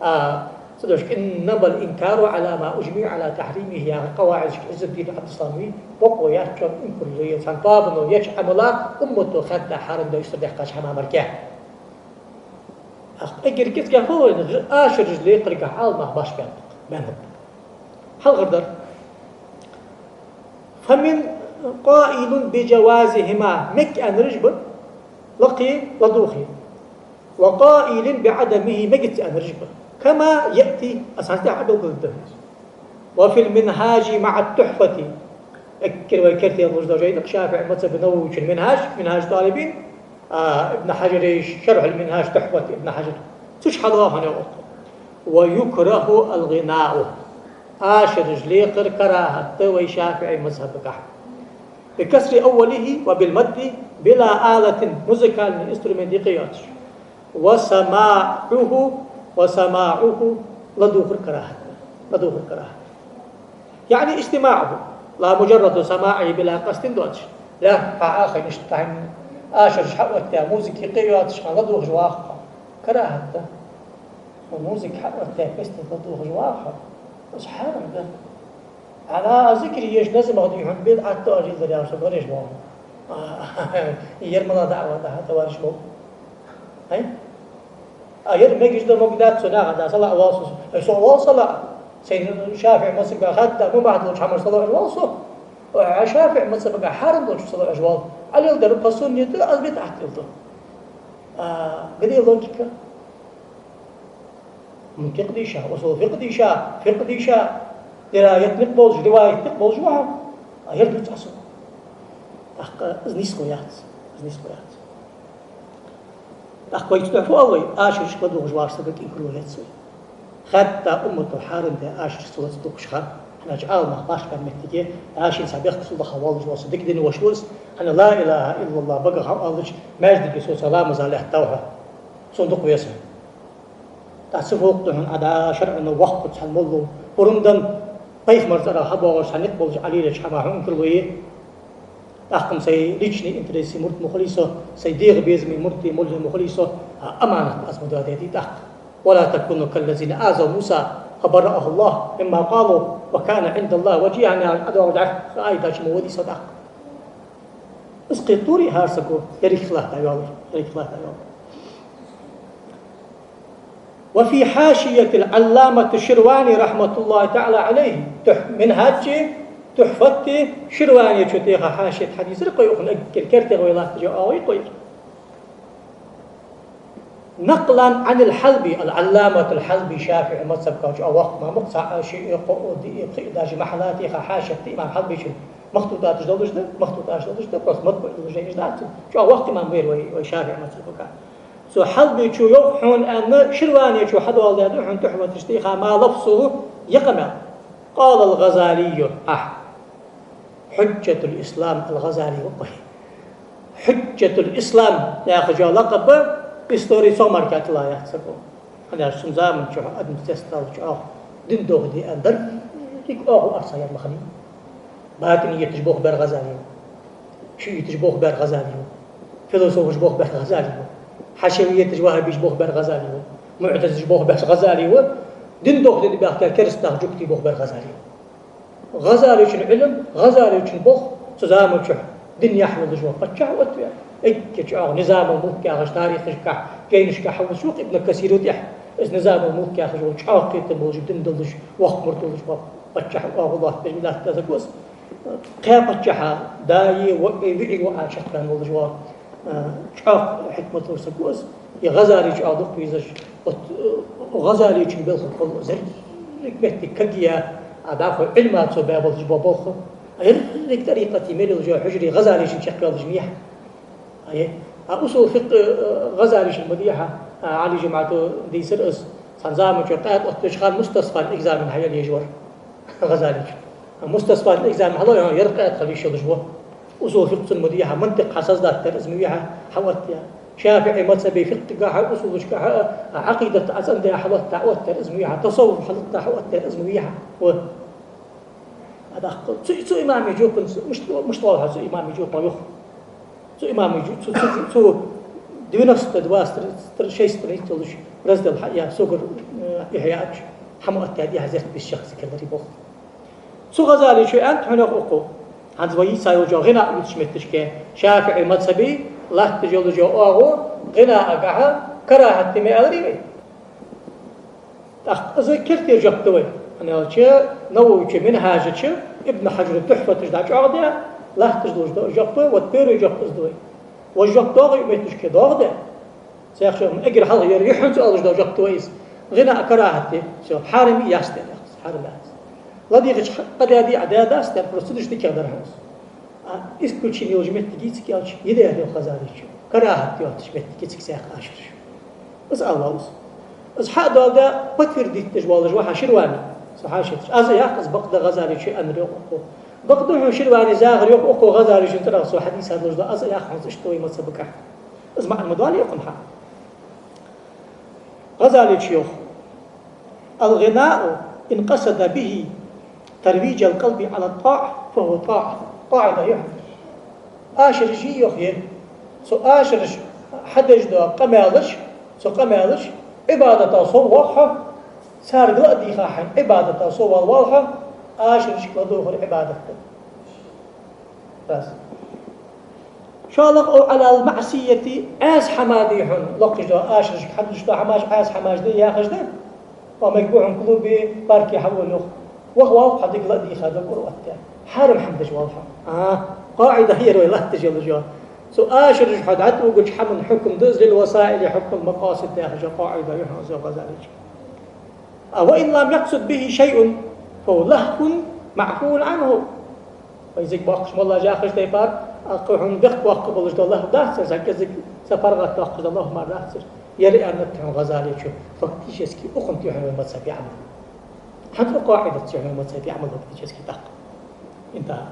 А, цудухьа: إنما الإنكار على ما أجمع على تحريمه яха къаваӀидашка Ӏиззуддин Ӏабдуссалама вий, бокъо яц цунна инкарло е, цхьан тоабано еча Ӏамала уммато хаьдда хьарам даь, уьстар даьккхача хӀаман мара. ТӀаккха эггара кӀезигагӀа фу вайна, ашараш лекхаргахь Ӏаламнах башха бен, бен хӀама. Хьалхардар. فمن قائل بجوازهما, мег аьннараш ба, лакхе, ладувгӀе. وقائل بعدمه, мегац аьннараш ба. كما يأتي, аз хӀанз тӀехьа белгалдергда. وفي المنهاج مع التحفة. Эггара вай керте луш да жайна ШафиӀий мазхӀаба Нававийчун Минхаж, Минхаж ТӀалибин, а, Ибн Хьажара Шархьул Минхаж, Тухьфат Ибн Хьажар. Цу чу хьалха хьона йоах. ويكره الغناء. Ашараш лекхар карахӀат да вай ШафиӀий мазхӀабагахь. بكسر أوله وبالمد بلا آلة, музыкальни инструмент юкъе йоацаш. وسماعه، وسماعه, ладувгӀар карахӀат да. ЛадувгӀар карахӀат да. يعني استماعه، لا مجرد سماعه بلا قصد доацаш. ЛаьрххӀа Ӏа хайна иштта тахан ашараш хьаоттаяь, музыка юкъе йоацаш хьа ладувгӀаш вагӀа хьо. КарахӀат да. Музыка хьаоттаяь, песни ладувгӀаш вагӀа хьо. Из хьарам да. Ӏа, а, зикар еш назамах дий хьона, бидӀат да оаш лелаяр, со гареш вагӀа. А, ер мала даӀват да, товарищ молла. Ай? А ер мегаш да, мог дац, со наха да, салаӀа вал со. Ай, со вал салаӀа. Сайна ШафиӀий мазхӀабагахь хатта мубахь долча хӀамах салаӀаш вал со. Ай, ШафиӀий мазхӀабагахь хьарам долча салаӀаш вал. Ӏа леладер по сунне да, аз бидӀат леладу. А, где логика? М, фикъхӀ дийша, усул фикъхӀ дийша, фикъхӀ дийша, дираят никъ болаш, риваят никъ болаш ва хьо. А ер дувц Ӏа сога. ТӀаккха из нийсхо яц, из нийсхо яц. ТӀаккха вай цу тӀа фу оал вай? Ашарашка ладувгӀаш вагӀаш саг кӀинкарло ец вай. Хатта уммато хьарам даь ашарашца лаца дувгӀаш хар. ХӀана аьлча Ӏаламнах башха бен моттиге, Ӏа шийна цхьа бехк сулдаха волаш вола со дика дин воша ва из, хӀана ла илахӀа иллаллахӀ багах хьа оалача, маьждиге со ца ламаза лаьттав хьо. Сона дукха веза. ТӀаккха ца фу оал хьона, Ӏа да шарӀо воккха цхьан молло, пурам дан, пайхамара цӀерагӀа хьабоагӀаш цхьа никъ болаш Ӏа лелаеча хӀамах хьона инкарло е. ТӀаккха-м сай личный интереси мурд ма хулий со, сай дегӀа безамий мурд, молла ма хулий со, а аманат аз ма доаде дий тӀаккха. ولا تكونوا كالذين آذوا موسى. فبرأه الله مما قالوا وكان عند الله وجيها, аьнна, Ӏадоагӏа дӏа аят чу ма валий со тӏаккха. Из кхетаре хӏара саго, ерригаш латта йоаллар, ерригаш латта йоаллар. وفي حاشية العلامة الشرواني رحمة الله تعالى عليه, Тух-, Минхаджи, Тухфатти Ширвани чу тӏехьа хьашият хьадийцар кхой, укхун эггара кертера вай латташ йола оагӏув кхой. نقلا عن الحلبي, ал-Ӏалламат ал-Хьалби, шафиӏий мазхабагӏча чӏоагӏа воккха имам ва, цхьа а ши а, кхо а, диъ а, пхиъ а, даже махьаллатех хьашият имам Хьалби чу махтутӏаташ долаш да, махтутӏаташ долаш да, просто матбуӏ долаш да, иштта дац. Чӏоагӏа воккха имам вар вай, вай шафиӏий мазхабагӏа. Цу Хьалби чу йоах хьона аьнна, Ширвани чу хьадоаладаь да хьона Тухфата чу тӏехьа, ما لفظه, ер къамаьл. قال الغزالي, ахь. حجة الإسلام ал-Гӏазали ва кхой. Хьуджатул-Ислам яхаш йола лакъаб истори цох мара тӏа тилла яц саго. Хӏана аьлча цун заман чухь адам цецдалар чӏоагӏа дин дохаде аьнна дар, дика оагӏув арцахьа яр ма хиннай. БатӀинияташ болх баьр Гӏазали ва. ШиӀиташ болх баьр Гӏазали ва. Философаш болх баьр Гӏазали ва. Хьашавияташ, ваххабиташ болх баьр Гӏазали ва. МуӀтазилаш болх баьр Гӏазали ва. Дин дохаде баьхкача кераста нах, жугтий болх баьр Гӏазали ва. Гӏазалечун Ӏилм, Гӏазалечун болх цу заман чухь дин яхь йолаш вола паччахь оттаваьв. Эггара чӏоагӏа Низамул-Мулк яхаш тарихашкахь, жайнашкахь хьавоагӏаш ва-кх Ибн Касира тӏехьа. Из Низамул-Мулк яхаш вола чӏоагӏа кхетам болаш, дин долаш, воккха мурд волаш вола паччахь оагӏув лоаттабеш мел латта саг ва из. Кхаь паччахьа даи, воӏи, виӏи, воӏа чакхваьнна волаш вола, а, чӏоагӏа хӏикмат долаш саг ва из. Из Гӏазали чӏоагӏа дукха везаш, вот, э, Гӏазалечун белхах кхолла зеррига моттиг кагъяь, а, дӏахо Ӏилма цо баь болаш бола болх, а, еррига тӏарикъата мел йолаш йола хьужаре Гӏазалечун чакхйоалаш ма яхь. Ай, а, усул фикъхӏ, э, Гӏазалечун ма дий хьа, а, Ӏали Жумӏата дийцар из. Цхьан заман чухь къаьда оттавеча хана Мустасфан экзамен хьаяла езаш вар Гӏазалечун. Мустасфан экзамен хьалой, хьо ер къаьда хила йиш йолаш ва. Усул фикъхӏ цун ма дий хьа, мантикъ хьа создать даьр из ма вий хьа, хьаоттаяь. ШафиӀий мазхабе фикъхӏагахьа, усулашкахьа, а, Ӏакъидат Ӏа цӏендаь хьалотта оттадаьр из ма вий хьа, тасаввуф хьалотта оттадаьр из ма вий хьа. Ва. А тӏаккха цу, цу имамий жопанца, мишта, мишта оал хьа цу имамий жопа юха? Цу имамий жо-, цу, цу, цу, цу девяносто два стр-, стр-, шесть страниц йолаш раздел хьа, я, согара, э, Ихьяъ чу хьа ма оттадаьд, я хьазарт бисчах зикр дари болх. Цу Гӏазалечо аьннад хьона укхо, хӏанз вай йийца йолча гӏина ювцача метташка, шафиӏий мазхабе латташ йолча оагӏув гӏинагахьа карахӏат да ма аьларий вай. Тӏаккха из кертера жоп да вай. Хӏана аьлча Нававечо Минхӏажа чу, Ибн Хьажара Тухфата чу дӏа чӏоагӏа да, латташ долаш да жоп, вот первый жоп из да вай. Вож жоп доагӏий метташка, доагӏа да. Цхьаькха ма эггара хьалха яр юххьанца оалаш дола жоп да вай из. Гӏина карахӏат да, всё, хьарам я, яц да, хьарам яц. Ладийгӏача къа даьдий, а даь дац, даь просто цу дешаца дикагӏа дар хьона из. А исключение йолаш моттиг я цига аьлча, йида яр йоах Гӏазалечо. Карахӏат йоацаш моттиг я цига цхьаькха ашараш. Из аллал из. Из хьа а доаладаь, подтвердить деш волаш ва хьа Ширвани, цу хьашият чу. Аз а йоах из, бакъда Гӏазалечо аьннар йоах укхо. Бакъда хьона Ширвани загӏар йоах укхо Гӏазалечун цӏерагӏа цо хьадийца долаш да, аз а йоах хьона, иштта вай мазхабагахь. Из маӏан ма доалий укхун хьа. Гӏазалечо йоах: الغناء إن قصد به ترويج القلب على الطاعة فهو طاعة. Къаӏида я хьона. Ашараш йий йоах ер. Цу ашараш хьадеш дола къамаьлаш, цу къамаьлаш Ӏибадата совгӏа воал хьо, царга ла а дийгӏа хьайна Ӏибадата совгӏа воал хьо, ашарашка ладувгӏар Ӏибадат да. Раз. ШоллагӀа, أو على المعصية, Ӏаьса хӏама да хьона, локхаш дола ашарашка хьадеш дола хӏамаш Ӏаьса хӏамаш да яхаш да. Ва мегаргба хьона клубе, парке хьавола, йоах. Ваха воал хьо, дика ла а дийгӏа, дог ура оттадаь. Хьарам хӏама деш воал хьо. А, къаӏида я ер вай латташ йола жо. Цу ашарашка хьо дӏатӏавугача хӏаман хьукам да из, للوسائل حكم المقاصد яхаш йола къаӏида я хьона из Гӏазалечун. А, وإن لم يقصد به شيء فهو لهو معفو عنه. Вай цига боккхагӏча моллаша яхача тайпара, а, кхы хьона бехк боаккхаш болаш дола лахӏв дац ер, цхьа кӏезига цхьа паргӏата доаккхаш дола лахӏв мара дац ер. Ер аьннад хьона Гӏазалечо, фактически укхунна тӏехьа вай мазхабе Ӏамал. Хӏанз укх къаӏидаца тӏехьа вай мазхабе Ӏамал фактически тӏаккха. Интахӏа.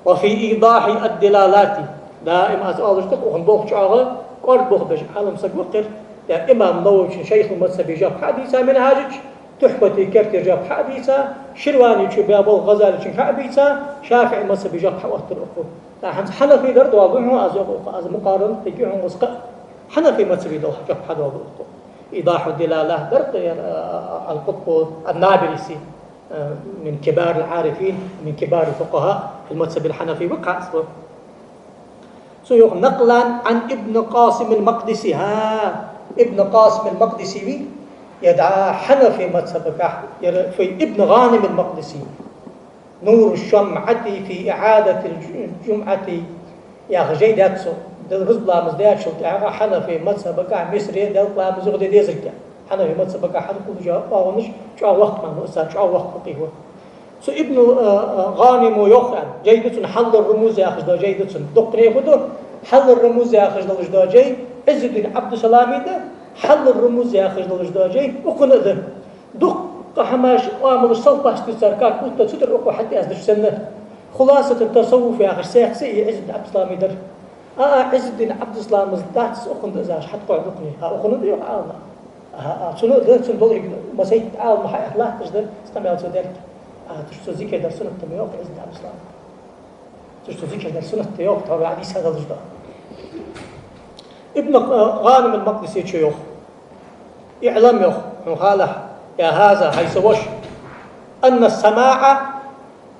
وفي إيضاح الدلالات. Даим аз оалаш да-кх, укхун болх чӏоагӏа кӏоарга болх беш Ӏалам саг ва-кх ер. Ер имам Нававечун шайхул-мазхабе жоп хьа а дийца Минхӏажа чу, Тухфата кертера жоп хьа а дийца, Ширванечо баь болх Гӏазалечунга хьа а бийца, шафиӏий мазхабе жоп хьаоттадаьд укхо. Тӏаккха хӏанз хьанафий дар доаладу хьона аз, йоах укхо, аз мукъарана дергда хьона укхаза кхы а. Хьанафий мазхабе дола жоп хьадоаладу укхо. إيضاح الدلالة дар, а, а, а, القطب النابلسي, а, من كبار العارفين، من كبار الفقهاء في المذهب الحنفي, ва кхаъ цо. Цо йоах: نقلا عن ابن قاسم المقدسي. ХӀа, Ибн Къасим ал-Макъдиси вий, ер дӀа хьанафий мазхӀабагахьа, ер фу, Ибн Гъаним ал-Макъдиси. نور الشمعة في إعادة الجمعة яха жай даьд цо. Делкъа ламаз даьчул тӀехьагӀа хьанафий мазхӀабагахьа Мисре делкъа ламаз юха де дезарг. Хьанафий мазхӀабагахьа хьанкъулжа оагӀонаш чӀоагӀа воккха ма, цар чӀоагӀа воккха факъихӀ ва. Цу Ибн, а, а, Гъанимо йоах, а, жай да цун, Хьаллул Румуз яхаш дола жай да цун. Дукха неху да, Хьаллул Румуз яхаш долаш дола жай, Ӏиззуддин Ӏабдуссалами да, Хьаллул Румуз яхаш долаш дола жай, укхун а да. Дуккха хӀамаш, оамалаш салфаш да цар, как будто цу тӀара укхо хьатӀаэздеш санна. Хуласату тасаввуф яхаш цхьа книжка и Ӏиззуддин Ӏабдуссалами дар. А, а, Ӏиззуддин Ӏабдуссаламас дац укхун да из, аш хьатӀакхоачаш дукха неху. ХӀа, укхун да йоах Ӏалам. ХӀа, а, цун да, цун долхиг масайт Ӏалам хьаэт латташ да, цкъа мел цо дерг. А, туш цо зикар дар суннат да йоах Ӏиззуддин Ӏабдуссалама. Туш цо зикар дар суннат да йоах, тхьовра хьадис хьадалаш да. Ибн, а, Гъаним ал-Макъдиси чу йоах. اعلم йоах, хьона хилалахь, يا هذا хьай са воша, أن السماع,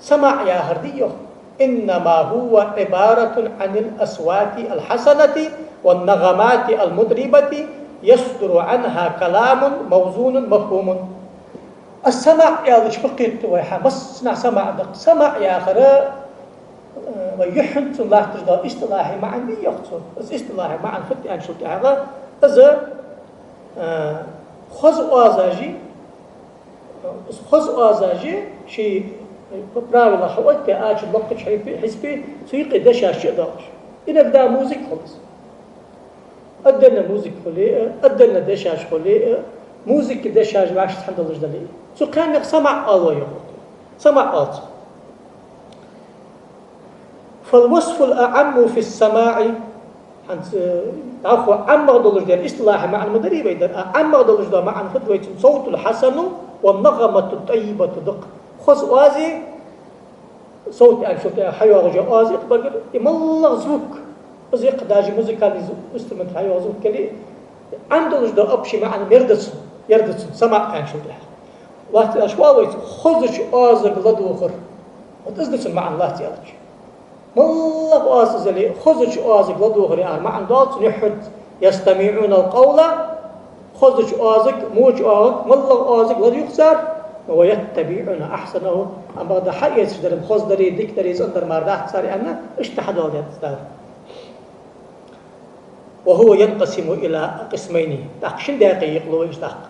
самаӀ яхар да йоах, إنما هو عبارة عن الأصوات الحسنة والنغمات المطربة يصدر عنها كلام موزون مفهوم. Ас-самаӀ аьлча фу кхетаду вай хьа, массанахьа самаӀ да. СамаӀ яхар, э, вай юххьанца латташ дола истилахьи маӀан да йоах цо. Из истилахьи маӀан фуд аьнначул тӀехьагӀа, из, э, хоза оазаш, из хоза оазаш, ший, э, правила хьаоттаяь, ача локхача хьисапе, хьисапе, цу юкъе дешаш чу а доагӀаш. Иногда музыка хул из. Отдельно музыка хуле а, отдельно дешаш хуле а, музыка дешаш вӀаштӀехьа долаш дале а. Цу кхаьннех самаӀ оал йоах. СамаӀ оал цох. فالوصف الأعم في السماع. ХӀанз, э, дӀахо ӀаммагӀа долаш дола, истилахьи маӀан ма дарий вай дар, а ӀаммагӀа долаш дола маӀан фуд вай цун: صوت حسن والنغمة طيبة да-кх. Хоза оаз, совт аьнначул тӀехьагӀа хьайоагӀаш йола оаз я-кх багара, и моллагӀа звук, из я-кх даже музыкальный зв-, инструмент хьайоагӀа звук яле, Ӏам долаш дола общий маӀан ер да цун, ер да цун, самаӀ аьнначул тӀехьагӀа. Лоацца аьлча, ва вайца хозача оазага ладувгӀар. Вот из да цун маӀан лоацца аьлча. МоллагӀа оаз из яле, хозача оазага ладувгӀар яхар маӀан доал цун юххьанца. يستمعون القول, хозача оазага, моча оагӀорга, моллагӀа оазага ладувгӀ цар, ويتبعون أحسنه, амма бакъда хьаэцаш дар-м хоза дарий, дика дарий, цӀена дар мара дац цар аьнна, иштта хьадоаладаьд цар. وهو ينقسم إلى قسمين, тӀаккха шин даькъе екъалу вай из тӀаккха.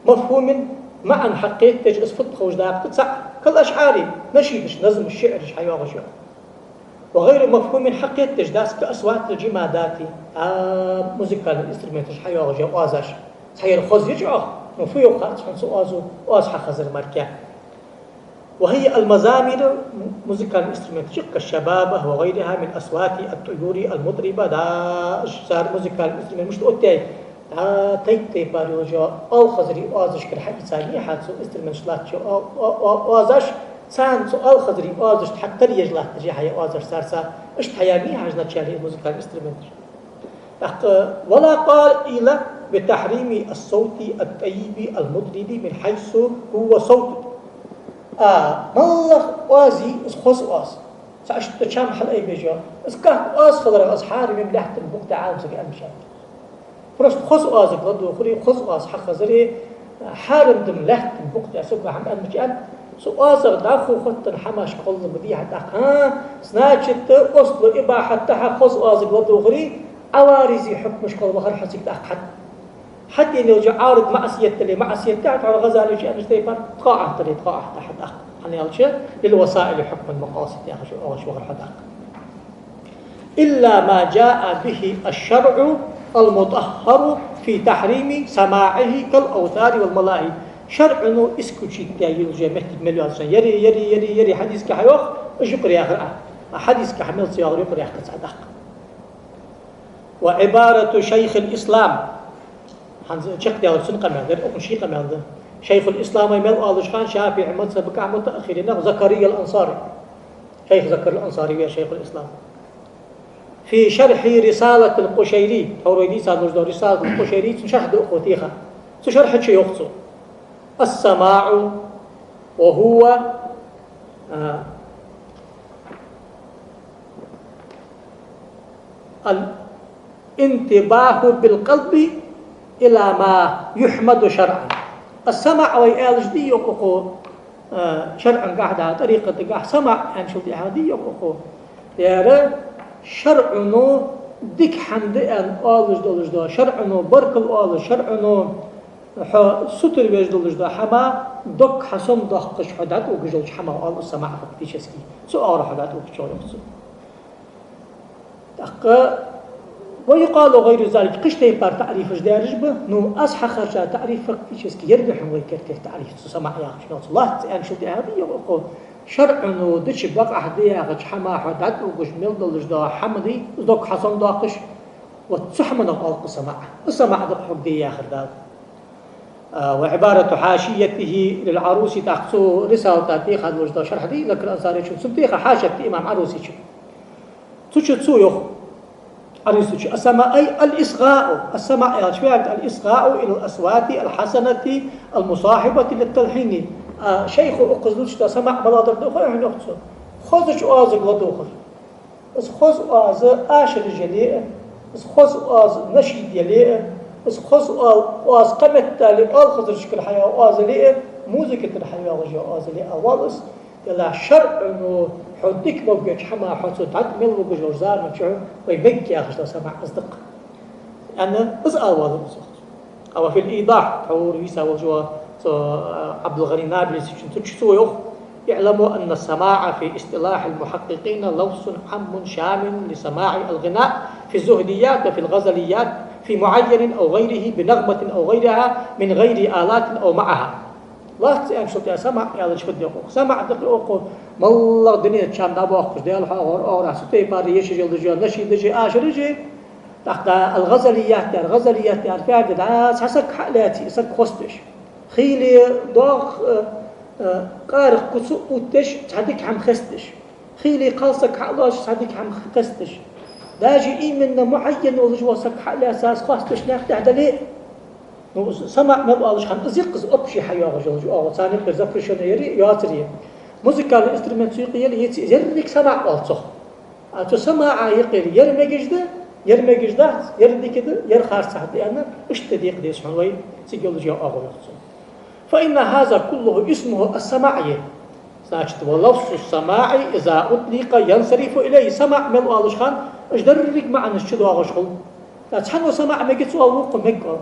مفهوم, маӀан хьакхетадеш, из фуд ховш дакъа да цаӀ, كالأشعار, нашидаш, назмаш, шиӀраш хьайоагӀаш йола. وغير مفهوم, хьакхетадеш дац, كأصوات الجمادات, а, музыкальный инструменташ хьайоагӀаш йола оазаш. Цхьа ер хоза я чӀоагӀа, но фу йоах хац хьона цу оазо, оаз хьахазар мара. وهي المزامير, музыкальный инструменташ, كالشبابة وغيرها من أصوات الطيور المطربة, да, уж цар музыкальный инструмент мишта оттаяй, дӀа тайп-тайпара йолча оалхазарий оазашкара хьаийца мехьа цу инструменташта латтача о-, о-, о-, оазаш, царна цу оалхазарий оазашта хьатӀатаръеш латташ я хьа оазаш царца, иштта хьаяь мехьа хьажнача яли музыкальный инструменташ. ТӀаккха, ولا قائل بتحريم الصوت الطيب المطرب من حيث هو صوت. А, моллагӀа оаз я из, хоза оаз. Цхьа иштта чам хьалъайбеш йола. Из как оаз хиларах, из хьарам я-м лаьттан букъ тӀа Ӏалам сага аьннача. Просто хоза оазага ладувгӀари, хоза оаз хьахазари, хьарам да-м лаьттан букъ тӀа сага хӀама аьннача. Цу оазах дӀахо хоттаденна хӀамаш кхоллам дий хьа тӀаккха? ХӀа, значит, أصل الإباحة тӀа хьа хоза оазага ладувгӀари, Ӏаваризи хьукмаш кхолла вахар хьо цига тӀаккха хьа. ХьатӀайоагӀаш йола Ӏаврат маӀсият дале, маӀсият да, хьа тхьовра ГӀазалийчо аьннача тайпара, тхоӀ ахь дале, тхоӀ ахь да хьа тӀаккха. ХӀана аьлча, للوسائل حكم المقاصد яхаш оагӀаш вахар хьо тӀаккха. إلا ما جاء به الشرع المطهر في تحريم سماعه كالأوتار والملاهي. ШарӀо исключить даь йолаш йола моттиг мел йоацаш, яри, яри, яри, яри, хьадисага хьайоах, уж юкъера яхар а. А хьадисага хьа мел ца йоагӀар юкъера яхкац хьа тӀаккха. وعبارة شيخ الإسلام. ХӀанз чакхдаьлар цун къамаьл, дера укхун ший къамаьл да. Шайхул-Ислама мел оалаш хиннав ШафиӀий мазхӀабагахьа мутааххиринех Закария ал-Ансари. Шайх Закария ал-Ансари ва Шайхул-Ислам. في شرح رسالة القشيري, тхьовра вай дийца долаш дола Рисалатуль-Къушайри, цун шархь да укхо теха. Цу шархьа чу йоах цо: السماع وهو, а, الانتباه بالقلب إلى ما يحمد شرعا. Ас-самаӀ вай аьлча дий йоах укхо, а, шарӀангахьа да, тӀарикъатагахьа самаӀ аьнначул тӀехьагӀа дий йоах укхо. Яра шарӀо дика хӀама да аьнна оалаш долаш да, шарӀо баркал оалаш, шарӀо хьо сутара веш долаш да хӀама, дог хьасомадоаккхаш хьо дӀатӀавугаш йолча хӀамах оал ас-самаӀ фактически. Цу оагӀорахьа хьо дӀатӀавугаш йоах цо. ТӀаккха ويقال غير ذلك, кхыча тайпара таӀрифаш даьраш ба, ну, аз хьахарча таӀриф фактически ер да хьона вай кертера таӀриф цу самаӀ яхача мел цу лац аьнначул тӀехьагӀа дий йоах укхо, шарӀо дича бакъахьа да яхача хӀамах хьо дӀатӀавугаш мел долаш да хӀама дий, из дог хьасомадоаккхаш, вот цу хӀаманах оал ас-самаӀ. Ас-самаӀ да хьога де яхар Дала. А, وعبارة حاشيته للعروسي, тӀаккха цу Рисалата теха долаш да шархь дий Закар Ансаречун, цун теха хьашет да имам Ӏарусечун. Цу чу цо йоах, Ӏарусечо: السماع أي الإصغاء. Ас-самаӀ аьлча фу яхар да? الإصغاء إلى الأصوات الحسنة المصاحبة للتلحين. А, шайхо укхаза луш да самаӀ малагӀдар да хой хьона, йоах цо. Хозача оазага ладувгӀар. Из хоза оаз ашараш яле а, из хоза оаз нашид яле а, из хоза оал-, оаз кхыметтел оалхазарашкара хьайоагӀа оаз яле а, музыка тӀара хьайоагӀаш йола оаз яле а, валлахӀи, Делахь шарӀо хьо дика могаргйолча хӀамах хьо цу дӀатӀа мел вугаш йолча заман чухь вай мегаргйолаш да самаӀ из да-кх. Аьнна, из ала воаллар из. А وفي الإيضاح, тхьовра вийца волаш ва цу, а, Ӏабдул-ГӀани Набулсечун, цу чу цо йоах: اعلموا أن السماع في اصطلاح المحققين لفظ عام شامل لسماع الغناء في الزهديات وفي الغزليات في معير أو غيره بنغمة أو غيرها من غير آلات أو معها. Лац аьнначул тӀехьагӀа самаӀ аьлча фу да йоах укхо? СамаӀ да-кх йоах укхо малагӀа дунен чу хӀама дӀабоаккхаш, Даьла хьоахавар оагӀорахьа цу тайпара ешаш йола дажа, нашидаш, ашараш, тӀаккха да аль-гӀазалият яр, гӀазалият яр фу яхар да, дӀа цхьа саг хьа а лаьце, саг хоастадеш. Хийла доагӀа, э, э, къаракъ куц а оттадеш, цхьа дика хӀама хестадеш. Хийла кхалсаг хьа а лоацаш, цхьа дика хӀама хестадеш. Даже именно муӀаййан волаш вола саг хьа а лаьца, из хоастадеш наькъа тӀа дале а. Ну, самаӀ мел оалаш хӀама из я-кх, из общий хьайоагӀаш йолаш оагӀув. Царна юкъера запрещённый яр а, йоацар а. Музыкальный инструмент цу юкъе яр а, еце а, еррига самаӀ оал цох. А цу самаӀа юкъера ер мегаш да, ер мегаш дац, ер дика да, ер харцахьа да аьнна, иштта декъа деза хьона вай цига йолаш йола оагӀув, йоах цо. فإن هذا كله اسمه السماع. Значит, ولفظ السماع إذا أطلق ينصرف إليه. СамаӀ мел оалаш хана, уж деррига маӀанаш чудоагӀаш хул. ТӀаккха цхьанне самаӀ мегац оал, вокхо мег оал.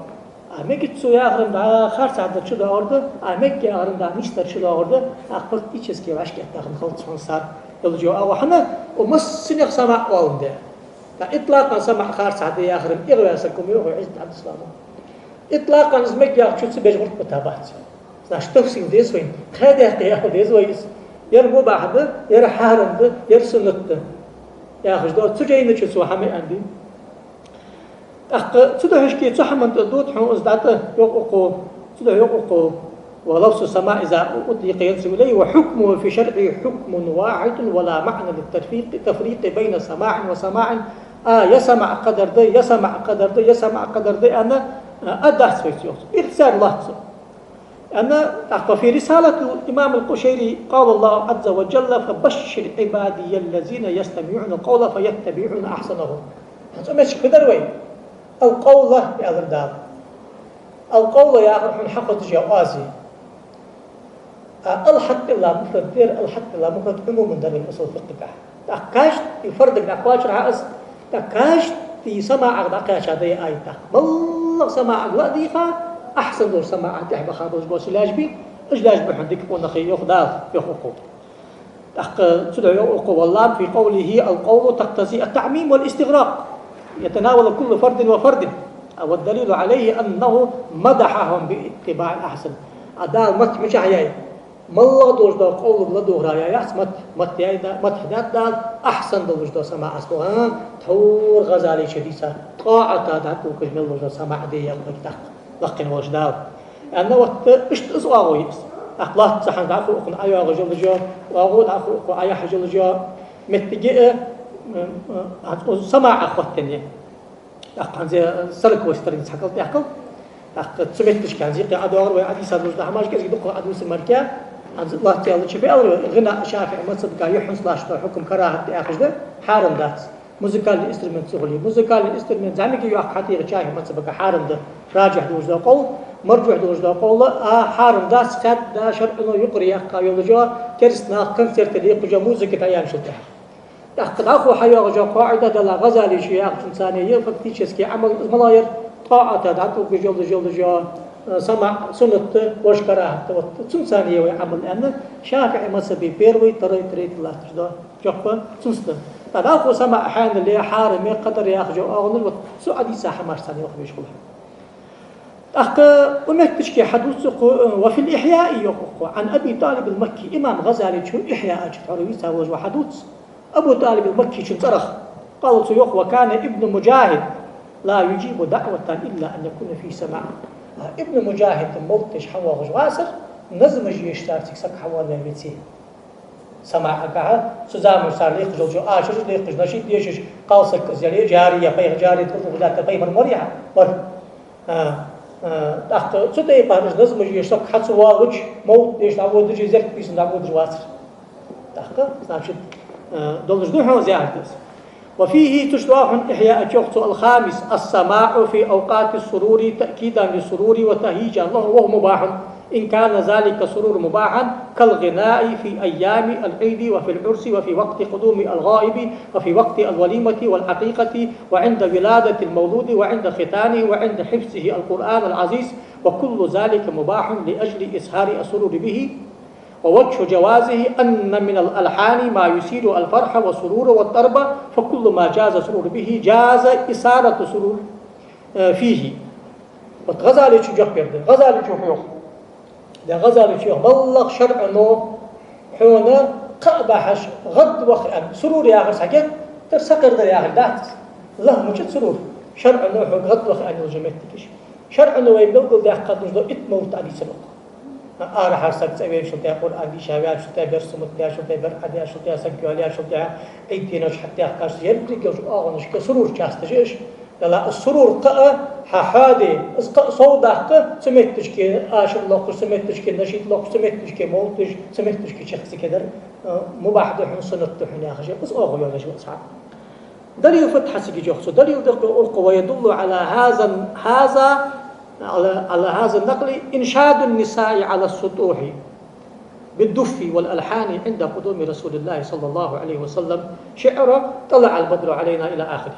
А мегац яхар-м дӀа харцахьа дар чудоагӀар да, а мег яхар-м дӀа нийсдар чудоагӀар да, а фактически вӀашкатта хинна хилац хьона цар йолаш йола оагӀув. ХӀана? Укх массанех самаӀ оал-м да. ТӀаккха итлакъан самаӀ харцахьа да яхар-м эгӀаваь саг хӀама я, йоах Ӏиззат Ӏабдуссаламо. ИтлакъанӀа из мег яхачо цу беш гӀулакх бита бац. Значит, тафсил деза вайна. Кхаь даькъе яха деза вай из. Ер мубахь да, ер хьарам да, ер суннат да яхаш да. Цу жайна чу цо хӀама аьннадий. ТӀаккха цудухьа шке цу хӀаман тӀа дут хьона из дӀатӀа, йоах укхо, цудухьа йоах укхо: ولفظ السماع إذا أطلق ينصرف إليه، وحكمه في الشرع حكم واحد ولا معنى للتفريق، تفريق بين سماع وسماع. А, ер самаӀ кхыдар да, ер самаӀ кхыдар да, ер самаӀ кхыдар да аьнна, а, а дац вай цо йоах. Ихтисар лац цо. Аьнна, тӀаккха في رسالة الإمام القشيري قال الله عز وجل: فبشر عبادي الذين يستمعون القول فيتبعون أحسنه. ХӀанз цу метташка фу дар вай? Аль-къовла аьлар Дала. Аль-къовла яхар хьона хьахозаш я оаз. А аль-хьакъ илла муфрад дар, аль-хьакъ илла муфрад Ӏумуман дар вай усул фикъхӀагахьа. ТӀаккха каждый фардага дӀакхоачар хьа из, тӀаккха каждый самаӀага дӀакхаьча да ер аят тӀаккха. МаллагӀа самаӀага ла а дийха, ахьсан долча самаӀа тӀехьа баха болаш бола лаьш бий, уж лаьш ба хьона дика къонахий, йоах Дала, йоах укхо. ТӀаккха цудухьа йоах укхо: واللام في قوله القول تقتضي التعميم والاستغراق، يتناول كل فرد وفرد، والدليل عليه أنه مدحهم باتباع الأحسن. А Дала мадхь мичахьа яьй? МаллагӀа долаш дола къовлага ладувгӀара яь яц мадхь, мадхь яьй Да-, мадхь даьд Дала, ахьсан долаш дола самаӀ аз боху, а, тхьовра ГӀазалечо дийца, тӀаӀата дӀатӀавугаш мел долаш дола самаӀ де яьй вайга тӀаккха лакхе волаш Дала. Аьнна, вот, иштта из оагӀув я из. ТӀаккха лаьтта цхьана дӀахо укхунна ӀойоагӀаш йолаш я, оагӀув дӀахо укхо Ӏояхьаш йолаш я, меттиге а, Э, э, хӀанз укхо самаӀах хоттаденна я. ТӀаккха хӀанз сороковой страница хьакӀалтӀехкал. ТӀаккха цу метташка хӀанз юкъе ӀодоагӀар вай хьадисаш долаш да хӀамаш, кӀезига дукха Ӏодувцар мара. ХӀанз лоацца аьлча фу аьлар вай, гӀина ШафиӀий мазхӀабагахь юххьанца латташ дола хьукам карахӀат да яхаш да, хьарам дац. Музыкальный инструмент ца хуле. Музыкальный инструмент зӀамига йоаккхаш хьатӀайоагӀа ШафиӀий мазхӀабагахь хьарам да. Раджихь долаш дола къовл, марджухь долаш дола къовл, а, хьарам дац, хадда шарӀо юкъера яьккха йолаш йола, кераста наха концерте лекхаш йола музыка дӀаяьнначул тӀехьагӀа. ТӀаккха дӀахо хьайоагӀаш йола къаӀида, Далла, ГӀазалечо яхачунца я фактически Ӏамал, из малагӀа яр? ТӀаӀата дӀатӀавугаш йолаш йола, э, самаӀ суннат да, вож карахӀат да, вот цунца я вай Ӏамал аьнна, ШафиӀий мазхӀабе первый, второй, третий латташ да. Жоп цунца да. ТӀаккха дӀахо самаӀ хьанал я, хьарам я, кхыдар яхаш йола оагӀонаш, вот цу хьадиса хӀамашца я вай вешхула. ТӀаккха укх метташка хьадувц укхо, э, وفي الإحياء йоах укхо, عن أبي طالب المكي, имам ГӀазалечо Ихьяъ чу тхьовра вийца волаш ва хьадувц, Абу ТӀалиб ал-Маккичун цӀерах. قال, цо йоах: وكان ابن مجاهد لا يجيب دعوة إلا أن يكون فيه سماع. А, Ибн МуджахӀид мовлат деш хьавоагӀаш вацар, назмаш ешарца саг хьавоалаваь веце. СамаӀагахьа, цу заманчу цар лекхаш йолча ашараш лекхаш, нашид дешаш, кхалсаг из яле, джария, пайх-, джария тӀа укх лаьтта пайхамар мара яхьа, вар. А, а, тӀаккха цу тайпара уж назмаш еш саг хьа ца воалавича, мовлат деш дӀаводаш, из зерк бийсан дӀаводаш вацар. ТӀаккха, значит, а, долаш да хьона зяхьар дас. وفيه, цу чу да хьона Ихьяъ чу йоах цо, الخامس: السماع في أوقات السرور تأكيدا للسرور وتهييجا له وهو مباح. إن كان ذلك السرور مباحا كالغناء في أيام العيد وفي العرس وفي وقت قدوم الغائب وفي وقت الوليمة والعقيقة وعند ولادة المولود وعند ختانه وعند حفظه القرآن العزيز، وكل ذلك مباح لأجل إظهار السرور به. ووجه جوازه أن من الألحان ما يثير الفرح والسرور والطرب، فكل ما جاز السرور به جاز إثارة السرور, э, فيه. Вот ГӀазалечо жоп даьр да. ГӀазалечо фу йоах? Да, ГӀазалечо йоах: моллагӀа шарӀо хьона кхаъ бахьаш гӀадваха аьнна, сурур яхар сагеттар, сакхардар яхар дац. Ла муча сурур. ШарӀо хьога гӀадваха аьнна йолаш я моттигаш. ШарӀо вайна белгалдаьккха долаш да итт мовлат дӀадийцар укхо. Арахьара саг цӀавеначул тӀехьа, Къуръан дийша ваьчул тӀехьа, бер суннат даьчул тӀехьа, бер Ӏа даьчул тӀехьа, саг йоалаяьчул тӀехьа, Ӏийд деношка хьатӀадехкаш, ерригача оагӀонашка сурур часташ я уж. Далла, из сурур кхаъ хьа хьоаде, из кхаъ совдаккха, цу метташка ашар локхаш, цу метташка нашид локхаш, цу метташка мовлат деш, цу метташка чехка ца кхедар, э, мубахь да хьона, суннат да хьона яхаш я, из оагӀув йолаш ва цхьа. Далил фу да хьа цига йоах цо? Далил да укхо: ويدل على هذا، هذا، على، على هذا النقل إنشاد النساء على السطوح بالدف والألحان عند قدوم رسول الله صلى الله عليه وسلم، شعر طلع البدر علينا إلى آخره.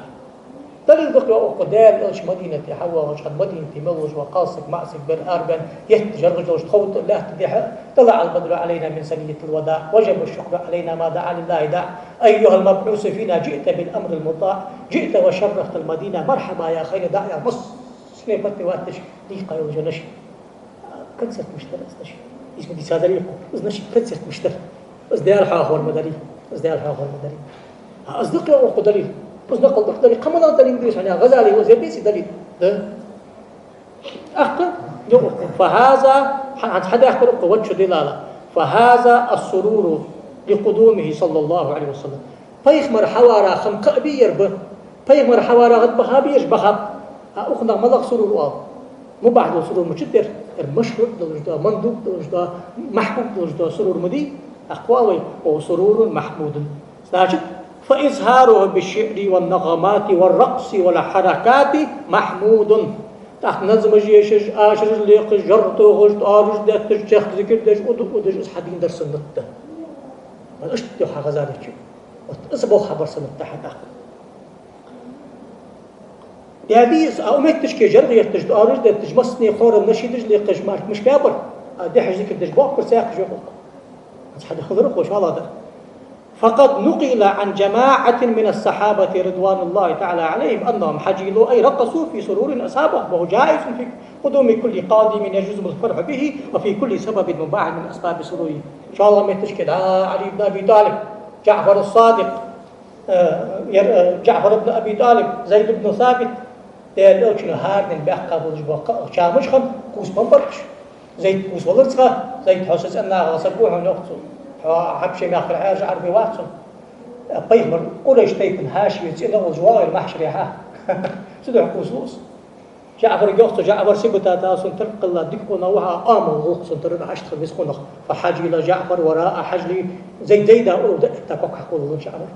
Далил да укхо: Даьла Элча Мадинате хьавоагӀаш, хӀанз Мадинате мел волаш вола кхалсаг, маӀасаг, бер арабаьнна, етта жаргӀа долаш тхов тӀа лаьтта дехьа, طلع البدر علينا من ثنية الوداع، وجب الشكر علينا ما دعا لله داع، أيها المبعوث فينا جئت بالأمر المطاع، جئت وشرفت المدينة، مرحبا يا خير داع. Я массане патне ватташ дийкъа йолаш я нашид. Концерт мишта дар из нашид? Из ма дийцадар укхо. Из нашид концерт мишта дар? Из Даьла хьоахавар ма дарий. Из Даьла хьоахавар ма дарий. А, из да-кх укхо далил. Из накъал да-кх далил. Кхы малагӀа далил да из хьона? ГӀазале ва зердеси далил. Да. ТӀаккха, йоах укхо: فهذا, хьа-, хьанца хьадаьккхар укхо, вот чу дилала. فهذا السرور لقدومه صلى الله عليه وسلم. Пайхамар хьаварах хӀама кхаъ бий ер ба? Пайхамар хьаварах гӀадбаха бий ераш? Баха ба. А укхунах малагӀа сурур оал? Мубахь дола сурур мичад ер? Ер машруӀ долаш да, мандуб долаш да, махьбуб долаш да сурур ма дий? ТӀаккха оал вай: وهو سرور محمود. Значит, فإظهاره بالشعر والنغمات والرقص والحركات محمود. ТӀаккха назмаш ешаш, ашараш лекхаш, жоргӀа тохаш, тӀоараш детташ, чехка зикар деш, уду удаш, из хьадийндар суннат да. Ма иштта йоах ГӀазалечо. Вот из болх хьабар суннат да хьа тӀаккха. Даьдий из, а укх метташка жоргӀа етташ, тӀоараш детташ, массане хором нашидаш лекхаш, март мишта баьбар, а дехьа зикар деш боккхар цхьаькхаш йоах укхо. Хьадалар укхо, шоллагӀа дар. فقد نقل عن جماعة من الصحابة رضوان الله تعالى عليهم أنهم حجلوا أي رقصوا في سرور أصابهم، وهو جائز في قدوم كل قادم يجوز الفرح به، وفي كل سبب مباح من أسباب السرور. ШоллагӀа метташка да Ӏали ибн Аби ТӀалиб, ДжаӀфар ас-Садикъ, э, ер, э, ДжаӀфар ибн Аби ТӀалиб, Зайд ибн Сабит, Даьла Элчано хӀаране баьккха болаш бола кхаъ чамаш хинна, кхувсам бар уж. Зайд кхувсавалар цхьа, Зайд, хьо са цӀен нахах саг ва хьона, йоах цо. Хьо Хьабше мехкара Ӏаьржа Ӏарбе вац хьона. Пайхамар Къурайш тайпан хьаьший цӀена волча вагӀар махьшаре хьа. Цудухьа кхувсалу из. ЖаӀфарга йоах цо: «ЖаӀфар, сибата тӀа сона тара кхелла дика къонах ва хьо, амал гӀулакх сона тара да, иштта хила веза къонах». فحجل جعفر وراء حجل زيد. Зайда, Зайда оал да, тӀаккха кхелла ЖаӀфар.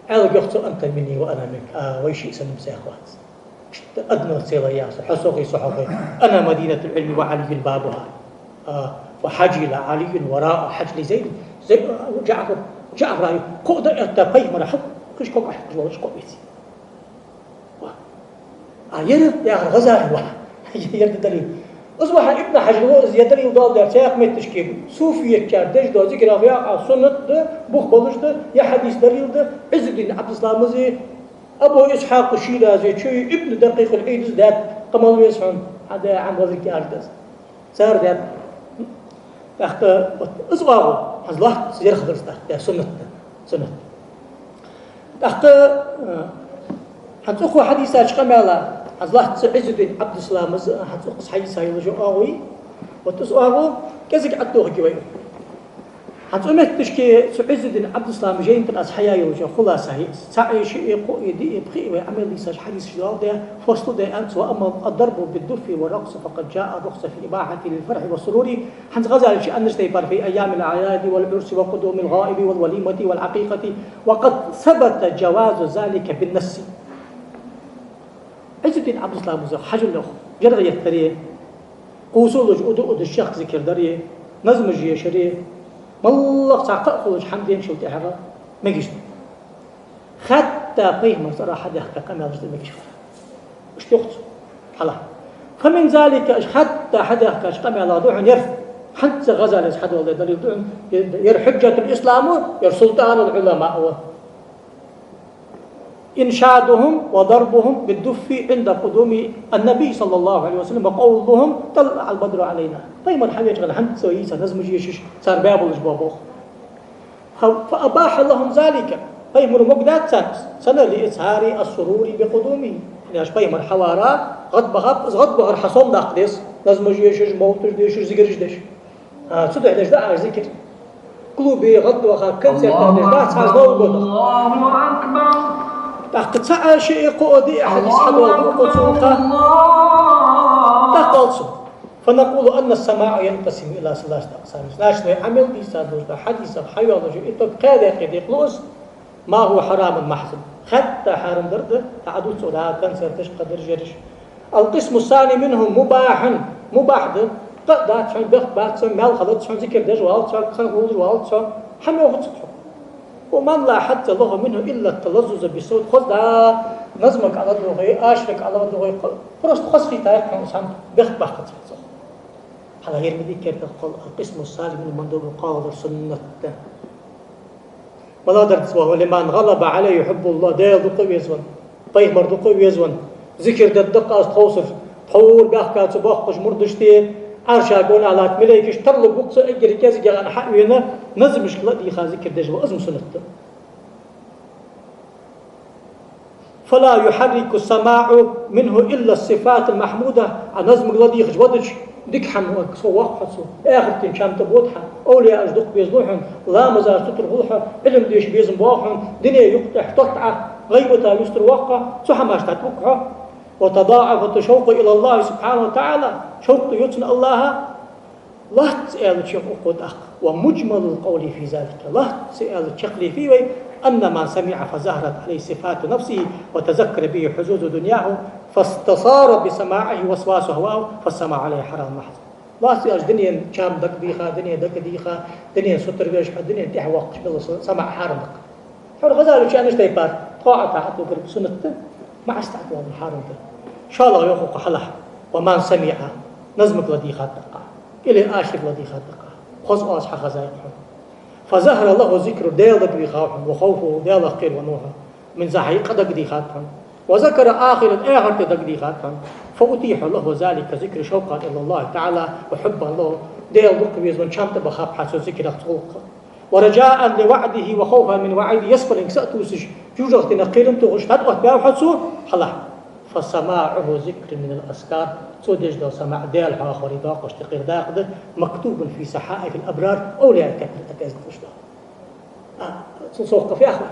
Аьлча йоах цо: «أنت مني وأنا منك». А, вай шиъ санна ма сох вац. Иштта одно целое я со, хьо сох, со хьох. «أنا مدينة العلم وعلي بابها». А, «فحجل علي وراء حجل زيد». Зай-, ЖаӀфар, ЖаӀфара кхоъ да этта пайхамара хьалкхаш, ког Ӏохьокхаш волаш кхоъ веце. Ва. А ер яхар ГӀазали ва. Ер да далил. Из ва хьа Ибн Хьажар ва, из ер далил доаладаьр цхьаькха метташка. Суфиятчар деш дола зикар, яха суннат да, бух болаш да, е хьадис далил да, Ӏиззуддин Ӏабдуссалама из, Абу Исхьакъ Ширази, чу Ибн Дакъикъул-Ӏид из даьд, къамал веза хьона, хьа да Ӏам валрик яр даз. Цар даьд. ТӀаккха вот из оагӀув, хӀанз лоацца ерхадарца тӀаккха, суннат да, суннат. ТӀаккха, э, хӀанз укх хьадиса чу къамаьл, хӀанз лоацца Ӏиззуддин Ӏабдуссалама из, хӀанз укхаза хьадиса йолаш оагӀув, вот из оагӀув, кӀезига Ӏаттохаги вай. ХӀанз цу метташка цу Ӏиззуддин Ӏабдуссалама жайна тӀара аз хьаяь йолча хуласа йиъ, цаӀ, шиъ, кхоъ, диъ, пхиъ вай Ӏамал дийцача хьадисаш доаладаь, фосл даь аьннад цо: «وأما الضرب بالدف والرقص فقد جاء الرخصة في إباحته للفرح والسرور». ХӀанз ГӀазалис аьннача тайпара: «في أيام الأعياد والعرس وقدوم الغائب والوليمة والعقيقة، وقد ثبت جواز ذلك بالنص». Ӏиззуддин Ӏабдуссалама из хьажал йоах, жӀаргӀа еттаре, кхувсалуш, уда-уда чехка зикар даре, назмаш ешаре, моллагӀа цхьаккха а хулаш хӀама денначул тӀехьагӀа мегаш да. Хатта пайхамара цӀерагӀа хьадаьхка къамаьлаш да мегаш хилар. Иштта йоах цо. Хьала. «فمن ذلك», уж хатта хьадаьхкача къамаьлах да хьона ер. ХӀанз ГӀазалис хьадоаладаь далил да хьона. Ер حجة الإسلام ва, ер سلطان العلماء ва. «إنشادهم وضربهم بالدف عند قدوم النبي صلى الله عليه وسلم وقولهم طلع البدر علينا». Пайхамар хьавеча хана хӀанз цо йийца назмаш ешаш, цар баь болаш бола болх. «فأباح لهم ذلك». Пайхамара могадаьд царна из. «سنة لإظهار السرور بقدومه». Яш пайхамар хьавара, гӀадбахаб, из гӀадбахар хьасомадаккха деза. Назмаш ешаш, мовлаташ дешаш, зикараш деш. А, цудухьа деш да Ӏа зикар. Клубе гӀадваха, концерташ деш дац Ӏа Новый годах. ТӀаккха цаӀ, шиъ, кхоъ, диъ хьадис хьадоаладу укхо цунах. ТӀаккха оал цо: «فنقول أن السماع ينقسم إلى ثلاثة أقسام». Значит, вай Ӏамал дийца долаш да хьадисах хьайоалаш итог кхаь даькъе декъалу из. «ما هو حرام محض». Хатта хьарам дар да, тӀа Ӏа дувц цо да, концерташ, кхыдараш, ераш. «القسم الثاني منه مباح». Мубахь да, къа а дац хьона, бехк бац хьона, маьл хилац хьона, зикар деш валац хьо, кхы гӀулаш валац хьо, хӀама йоахац хьона. «ومن لا حظ له منه إلا التلذذ بالصوت». Хоза да, назмага Ӏа ладувгӀе, ашарга Ӏа ладувгӀе, просто хоза хийтаяц хьона из хӀама, бехк баккхац хьона цох. Хьала ер ма дий керда кхоъ, «القسم الثالث منه مندوب», кхоалагӀдар суннат да. МалагӀдар да из: «ولمن غلب عليه حب الله», Даьла дукха веза вайна, пайхамар дукха веза вайна, зикар дергда-кх аз тховсара, тховра баьхка цу боккхача мурдашта, Ӏарша гонахьа латта малейкаш тарлургба-кх цо, эггара кӀезигагӀа хьа а вена, назмашка ладийгӀа зикар деш ва, из-м суннат да. «فلا يحرك السماع منه إلا الصفات المحمودة». Ӏа назмага ладийгӀача вадача, дика хӀама, со воккха хьо цо, эхартен чам тӀа бода хьа, овлияаш дукха безалу хьона, ламазаш тутаргӀолу хьо, Ӏилма деша безам боагӀа хьона, дуне юкъ тӀехь тотту Ӏа, гӀийбата юстара воккха, цу хӀамашта тӀа тӀавуг хьо. «وتضاعفت الشوق إلى الله سبحانه وتعالى». Шовкъ ду цунна АллахӀа. Лоацца аьлча укхо тӀаккха: «ومجمل القول في ذلك». Лоацца аьлча чаккхе фий вай: «أن من سمع فظهرت عليه صفات نفسه وتذكر به حظوظ دنياه فاستثار بسماعه وسواس هواه فالسماع عليه حرام محض». Лоацца аьлча, дунен чам дагадийгӀа, дуне дагадийгӀа, дунен сутара веш хьо, дунен тӀехьа воккхача мел са-, самаӀ хьарам да-кх. Хьона ГӀазалис аьннача тайпара, тхо Ӏа тӀа хьатӀавугар суннат да, маӀа тӀа хьатӀавалар хьарам да. ШоллагӀа йоах укхо хьалха: «ومن سمع», назмага ладийгӀад тӀаккха, или ашарга ладийгӀад тӀаккха, хоза оаз хьахезай хьона. «فظهر له ذكره», Даьла дагадийгӀад хьона, «وخوفه», Даьлах кхеравеннав хьо, «من ذا», хьай къа дагадийгӀад хьона, «وذكر الآخرة», ахарат дагадийгӀад хьона, «فأتيح له ذلك الذكر شوقا إلى الله تعالى وحبا له», Даьла дукха веза вайна чам тӀа бахаб хьа цу зикарах, цу гӀулакхах. «ورجاء لوعده وخوفا من وعيده», ялсмаленга са а тувсаш, жожагӀатенах кхерам тохаш, дӀатӀаоттабаьб хьо цо, хьалха. «فسماعه ذكر من الأذكار», цо деш дола самаӀ Даьла хьоахавара дакъошта юкъера дакъа да, «مكتوب في صحائف الأبرار», овлияий тетарашка тӀа тӀакӀеза долаш да. А, цун совгӀа кхы фу яхар?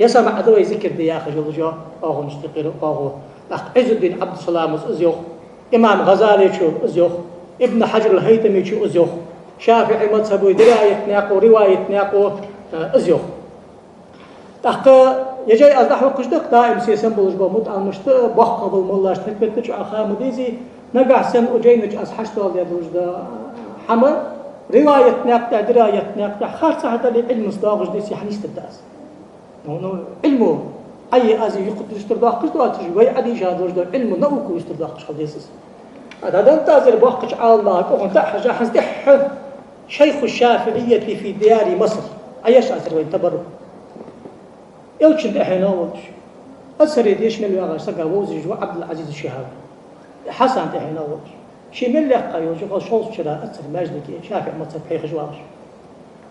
Е сама Ӏа да вай зикр де яхаш йола жо, оагӀонаш тӀекхира оагӀув. ТӀаккха Ӏиззуддин Ӏабдуссаламас из йоах, имам ГӀазалечо из йоах, Ибн Хьаджар ал-ХӀайтамечо из йоах, ШафиӀий мазхӀабо дираятнаькъо, риваятнаькъо, э, из йоах. ТӀаккха е жай аз дӀахьокхаш да-кх даим сесам болаш бола мутаӀаламашта, боккхагӀа бола моллашта хьакхетача Ӏа ха ма дезий, нагахьа санна укх жайна чу аз хьашт доаладаь долаш да хӀама, риваятнаькъа тӀа, дираятнаькъа тӀа харцахьа дале, Ӏилманца доагӀаш деце, хьанийсдергда аз. Ну, ну, Ӏилмо, Ӏайи ази юкъе дустар доаккхаш доацаш, вай Ӏадийша долаш да Ӏилмо, наука юстар доаккхаш хила деза из. А дӀадантазар боккхача Ӏаламнаха кӀохан тӀа а хьежа, хӀанз тӀехьа شيخ الشافعية في ديار مصر. Ӏа еш азар вайна табаррук. Элчан тӀехьенах волаш, Азхаре деша мел вагӀаш сага вовзаш ва Ӏабдул-Ӏазиз Шихаби. Хьасан тӀехьенах волаш. Ше мел лекха йолча хоза шовзткъа шера Азхара маьждиге ШафиӀий мазхӀаб хьехаш вагӀаш.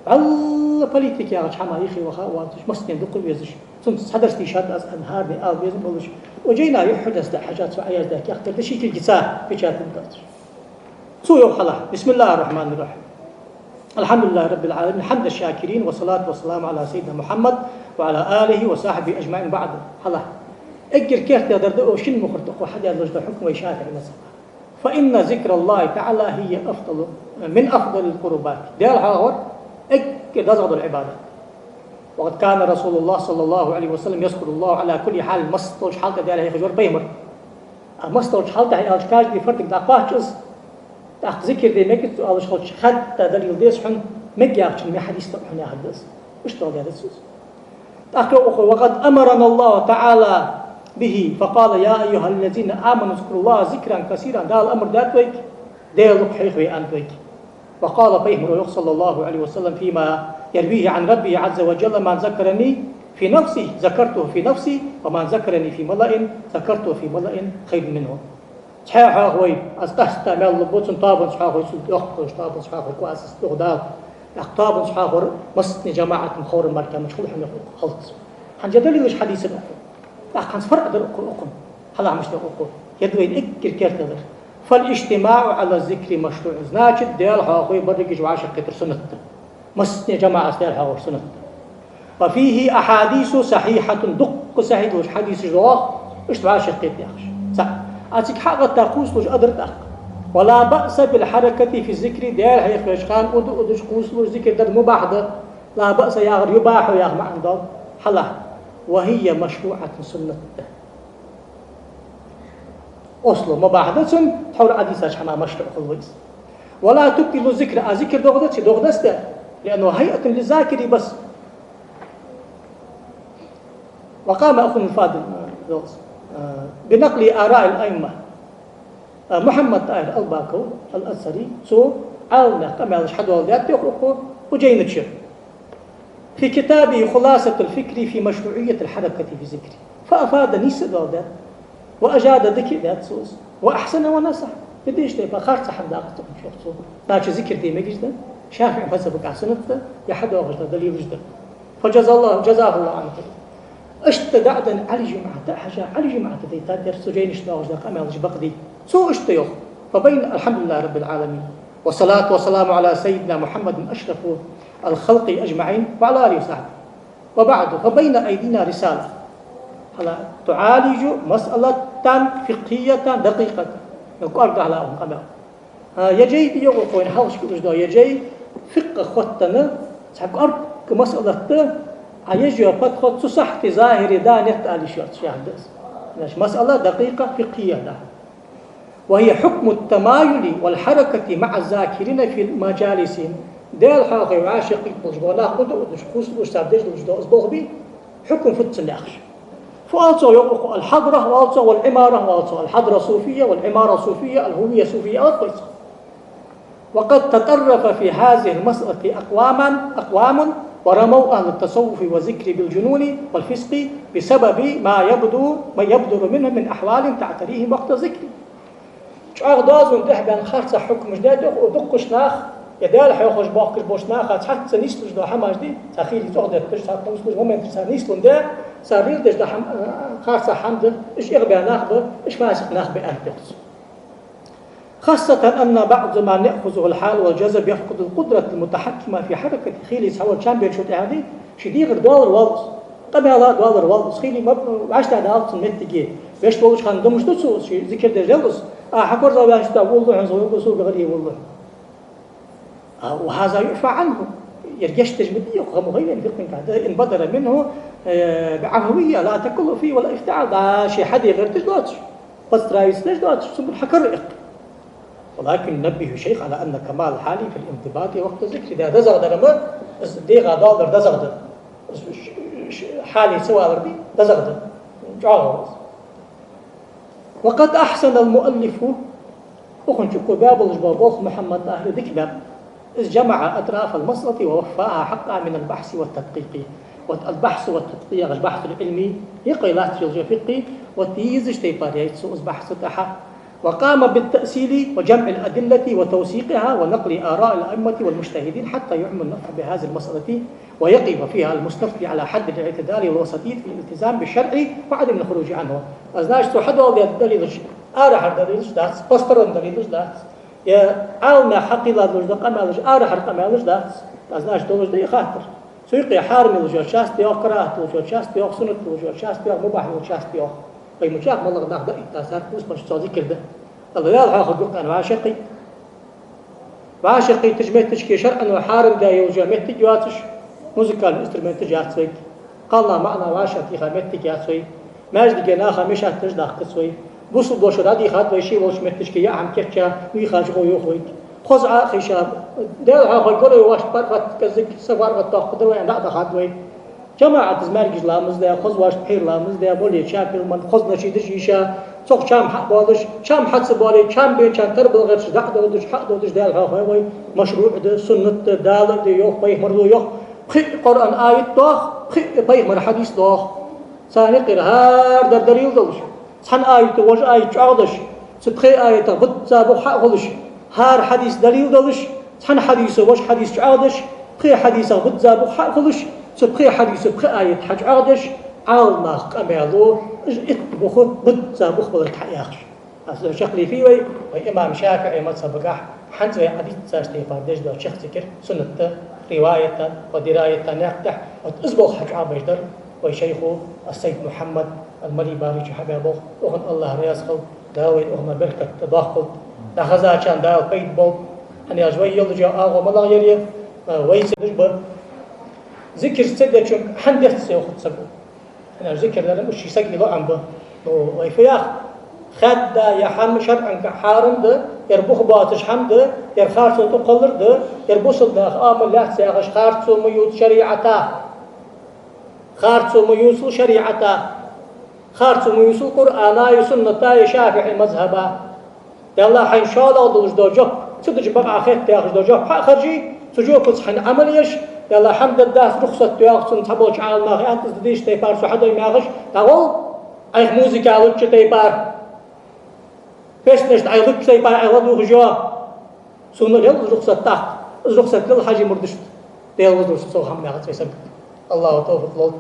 ВӀалла политика яхача хӀаман юхе ваха а воацаш, массанена дукха а везаш, цунца цхьадарс дийшад аз аьнна хӀаране ала безам болаш, укх жайна юххьанца дӀахьежа цо Ӏаяздаь кехатар да, ший кулгаца печатать даьд цо. Цо йоах хьалха: بسم الله الرحمن الرحيم. الحمد لله رب العالمين، حمد الشاكرين، والصلاة والسلام على سيدنا محمد وعلى آله وصحبه أجمعين، بعد. Хьалха. Эггара керттера дар да, о, шин мухӀар тӀа кхо хьадаьллаш да хьукм вай ШафиӀий мазхӀаба. فإن ذكر الله تعالى هي أفضل، من أفضل القربات. Даьла хьоахавар эггара дезагӀа дола Ӏибадат. وقد كان رسول الله صلى الله عليه وسلم يذكر الله على كل حال. Массадолча хьала тӀа Даьла хьехаш вар пайхамар. А массадолча хьала тӀа аьлча, каждый фард дӀакхоач из. ТӀаккха зикр де мегац цо оалаш хилча, хатта далил деза хьона, мег яхачун ме хьадис да хьона яхар да из. Иштта доаладаьд цо из. ТӀаккха йоах укхо: وقد أمرنا الله تعالى به فقال: يا أيها الذين آمنوا اذكروا الله ذكرا كثيرا. Дала амар даьд вайга, Даьла лукх хьехаве аьннад вайга. وقال, пайхамаро йоах, صلى الله عليه وسلم، فيما يرويه عن ربه عز وجل: من ذكرني في نفسه ذكرته في نفسي، ومن ذكرني في ملأ ذكرته في ملأ خير منه. Цхьаь хьоахавой, аз къаьстта маьл лургба цунна, тоабанца хьоахавой, цунна доккха долаш, тоабанца хьоахавой, кхоазац, йоах Дала. ТӀаккха тоабанца хьоахавар массане жамаӀатаца ховргбар кхы мича хул хьона, йоах, халкъаца. ХӀанз жа далилаш хьадийцар укхо. ТӀаккха хӀанз фаръ дар укхо, укхун. Хьалха мишта йоах укхо. Ер да вайна эггара керттера дар. فالاجتماع على الذكر مشروع. Значит, Даьла хьоахаве берригаш вӀашагӀкхетар суннат да. Массане жамаӀатаца Даьла хьоахавар суннат да. وفيه أحاديث صحيحة, дуккха сахьихь долаш хьадисаш да оаха, иштта вӀашагӀкхета яхаш. ЦаӀ. А цига хьагӀатта кхувсалуш а дар тӀаккха. ولا بأس بالحركة في الذكر, Даьла хьехавеча хана уда-удаш кхувсалуш зикр дар мубахь да. لا بأس яхар يباح яха маӀан да. Хьалха. وهي مشروعة, суннат да. Осло мубахь да цун, тхьовра Ӏадийцача хӀаман машруӀ хул вайс. ولا تبطل الذكر, а зикр догӀа дац, догӀа дац да, لأنه هيئة للذاكر بس. وقام أخونا الفاضل, а, а, بنقل آراء الأئمة. А, Мухьаммад-ТӀахӀир ал-Баков ал-Азхари, цо Ӏаламнаьха къамаьлаш хьадоаладаьд, йоах укхо, укх жайна чу. في كتابه خلاصة الفكر في مشروعية الحركة في الذكر. فأفاد, нийса а доаладаьд, وأجاد, дика а даьд цо из, وأحسن ونصح. Дидиш тайпа харца хӀама даккха ца хӀунчох цо. Значит, зикр де мегаш да, ШафиӀий мазхӀабагахьа суннат да, е хьадоагӀаш да, далилаш да. فجزى الله، جزاه الله عنه خيرا. Иштта дӀа а даьнна, Ӏали ЖумӀата хьежа, Ӏали ЖумӀата дайтад ер цо жайнаш доагӀаш да къамаьлаш бакъдий. Цо иштта йоах: فبين، الحمد لله رب العالمين، والصلاة والسلام على سيدنا محمد أشرف الخلق أجمعين وعلى آله وصحبه. وبعد، فبين أيدينا رسالة. Хьалха, تعالج مسألة فقهية دقيقة. КӀоарга хьалха укхун къамаьл. А, ер жай, йоах укхо, вайна хьалхашка луш да, ер жай фикъхӀ хоттаденна, цхьа кӀоарга масъалат да, а, ер жо подход цу сахьте захӀире да, нет ала йиш йоацаш яхар да из. Значит, مسألة دقيقة فقهية да. وهي حكم التمايل والحركة مع الذاكرين في مجالسهم. Даьла хьоахаве вӀашагӀкхийтта болаш бола нах, уда-удаш кхувсалуш, цар деш долаш да из болх бий, хьукм фуд цун яхаш. Фу оал цох, йоах укхо, الحضرة оал цох, والعمارة оал цох, الحضرة صوفية والعمارة صوفية، الهوية صوفية оал цох. وقد تطرف في هذه المسألة أقواما، أقوام، ورموا أهل التصوف والذكر بالجنون والفسق بسبب ما يبدو، ما يبدر منهم من أحوال تعتريهم وقت الذكر. ЧӀоагӀа доазон тӀехьа баьнна харцахьа хьукмаш даьд, йоах, укх дуккхача наха, е Даьла хьоахавеш боахкаш болча наха цхьацца нийслуш дола хӀамаш дий, цхьа хийла цӀогӀа детташ, цхьа кхувсалуш, моменташ цар нийслун де, цар леладеш дола хӀама, харцахьа хӀама да, уж эгӀабаь нах ба, уж фасикъ нах ба аьннад, йоах цо. خاصة أن بعض من يأخذه الحال والجذب يفقد القدرة المتحكمة في حركته. Хийла цхьавола чам бечо тӀехьа дий, ший дегӀара доалар воалл из. Къамаьла доаллар валлалц хили ма вӀаштӀехьадаллалца моттиге. Вешта волча хана думаш ду цо, ший зикар деш леллалц. А хьакорза ваьлча, тӀа вуллу хьона, зо йолго сога гӀари вуллу. А, وهذا يعفى عنه. Ер гешт деш ма дий, хӀама хой вайна фикъхӀа тӀа. إن بدر منه, э, بعفوية لا تكلف ولا افتعال. Да, ше хьаде гӀерташ доацаш, подстроиться деш доацаш, цун хьакара иккха. ولكن نبه الشيخ على أن كمال الحال في الانضباط وقت الذكر. Да, дезагӀа дар ма, из дегӀа доаллар дезагӀа дар. Из ш-, ш-, хьали ца валар ди, дезагӀа дар. ЧӀоагӀа ва из. وقد أحسن المؤلف, укхун чу кхо баь болаш бола болх Мухьаммад-ТӀахӀира дика баьб. إذ جمع أطراف المسألة ووفاها حقها من البحث والتدقيق. Вот البحث والتدقيق, البحث العلمي, юкъе латташ йола фикъхӀ, вот из тайпара яьй цо из бахьс тӀехьа. وقام بالتأصيل وجمع الأدلة وتوثيقها ونقل آراء الأئمة والمجتهدين حتى يعم النفع بهذه المسألة ويقف فيها المستفتي على حد الاعتدال والوسطية في الالتزام بالشرع وعدم الخروج عنه. Значит, цо хьадоаладаь далилаш арахьара далилаш дац, посторонни далилаш дац. Е Ӏаламнаха хьакхийла долаш дола къамаьлаш арахьара къамаьлаш дац. Значит, долаш да из хаттар. Цу юкъе хьарам йолаш йола часть йоах, карахӀат йолаш йола часть йоах, суннат йолаш йола часть йоах, мубахь йолаш йола часть йоах. Вай мичахьа малагӀа нах даийтта цар кхувсамаш цо зикар да. Алла, Даьла хьоахаве гургӀан вӀашагӀкхийтта. ВӀашагӀкхийттача моттигашка шарӀо хьарам даь йолаш йола моттиг йоацаш, музыкальни инструменташ яц вайга. Кхалнаьха, маӀанаьха вӀашагӀтеха моттиг яц вай. Маьждиге наха мешатташ даккхац вай. Бусалба воша дӀадийхад вай, ше волча моттигашка яа хӀама кийчъяь, вийхача гӀо йоах вайга. Хоза Ӏо а хийша, Даьла хьоахаве, гора вай воашта паргӀата кӀеззига, са паргӀата доккха да вай, аьнна, дӀа а дахад вай. ЖамаӀатаца маьркӀажа ламаз даь, хоза воашта пхьера ламаз даь, моле чапил ман, хоза нашидаш йийша, цох чам хьа а боалаш, чам хьа ца боале, чам бенчарна тара бала гӀерташ, дӀа а додаш, хьа а додаш, Даьла хьоахаве вай, машруӀ да, суннат да, Дала а да йоах, пайхамара да йоах, пхиъ Къуръан аят доах, пхиъ пайхамара хьадис доах. Царна юкъера хӀара дар далил долаш, цхьан аято вож аят чӀоагӀдеш, цу пхе аятах бизза бух хьа а хулаш, хӀара хьадис далил долаш, цхьан хьадисо вож хьадис чӀоагӀдеш, пхе хьадисах бизза бух хьа а хулаш, цу пхе хьадисо пхи аят хьачӀоагӀдеш, Ӏаламнаха къамаьло, уж итт бух бизза бух баларга хьаяхаш. Аз чакхлийфий вай, вай имам ШафиӀий мазхӀабагахьа хӀанз вай Ӏадийцача тайпара деш дола чехка зикар суннат да, риваятан ва дираятан наькъ тӀа. Вот из болх хьачӀоагӀбеш дар вай шайхо, ас-Сайд Мухьаммад ал-Малибаричо хьабаь болх, укхунна АллахӀ раьза хилва, Дала вайна укхунах беркат доаккхалда, дӀахезачарна Дала пайда болба. ХӀана аьлча вай йолаш йола агӀо малагӀа я ер, вай ца деш ба. Зикар ца дечунга хӀана деза йоах цхьабараш. ХӀана аьлча зикар дар уж ший сага лоӀам ба. Ну, вай фу йоах? Хадда ер хӀама шарӀанга хьарам да, ер бух боацаш хӀама да, ер харцо тӀакхоллар да, ер бусалба наха амал яц яхаш харцо ма ювц шариӀата. Харцо ма ювцал шариӀата. Харцо ма ювцал Къуръана а, сунната а, ШафиӀий мазхӀаба. Даьла, хьайна шоллагӀа долаш дола жоп, цу деча бакъахьа хетта яхаш дола жоп хьа а харжий, цу жопаца хьайна Ӏамал еш, Даьла, хӀама дергдац, рухсат йоах цунна цхьаболча Ӏаламнаха, аьнна, из дешача тайпара со хьадой мягӀаш, дӀагӀол, Ӏайха музыка лучча тайпара, песнеш Ӏайха лучча тайпара Ӏайха ладувгӀаш йоах. Сона лел из рухсат тӀаккха, из рухсат лел Хьажий мурдашта. Даьла вазлуш цо хӀама мягӀац вай сагот. АллахӀа товфикъ лолда,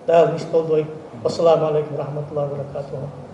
Дала нийсдолда вай. Вассаламу Ӏалайкум ва рахьматуллахӀи ва баракатухӀ.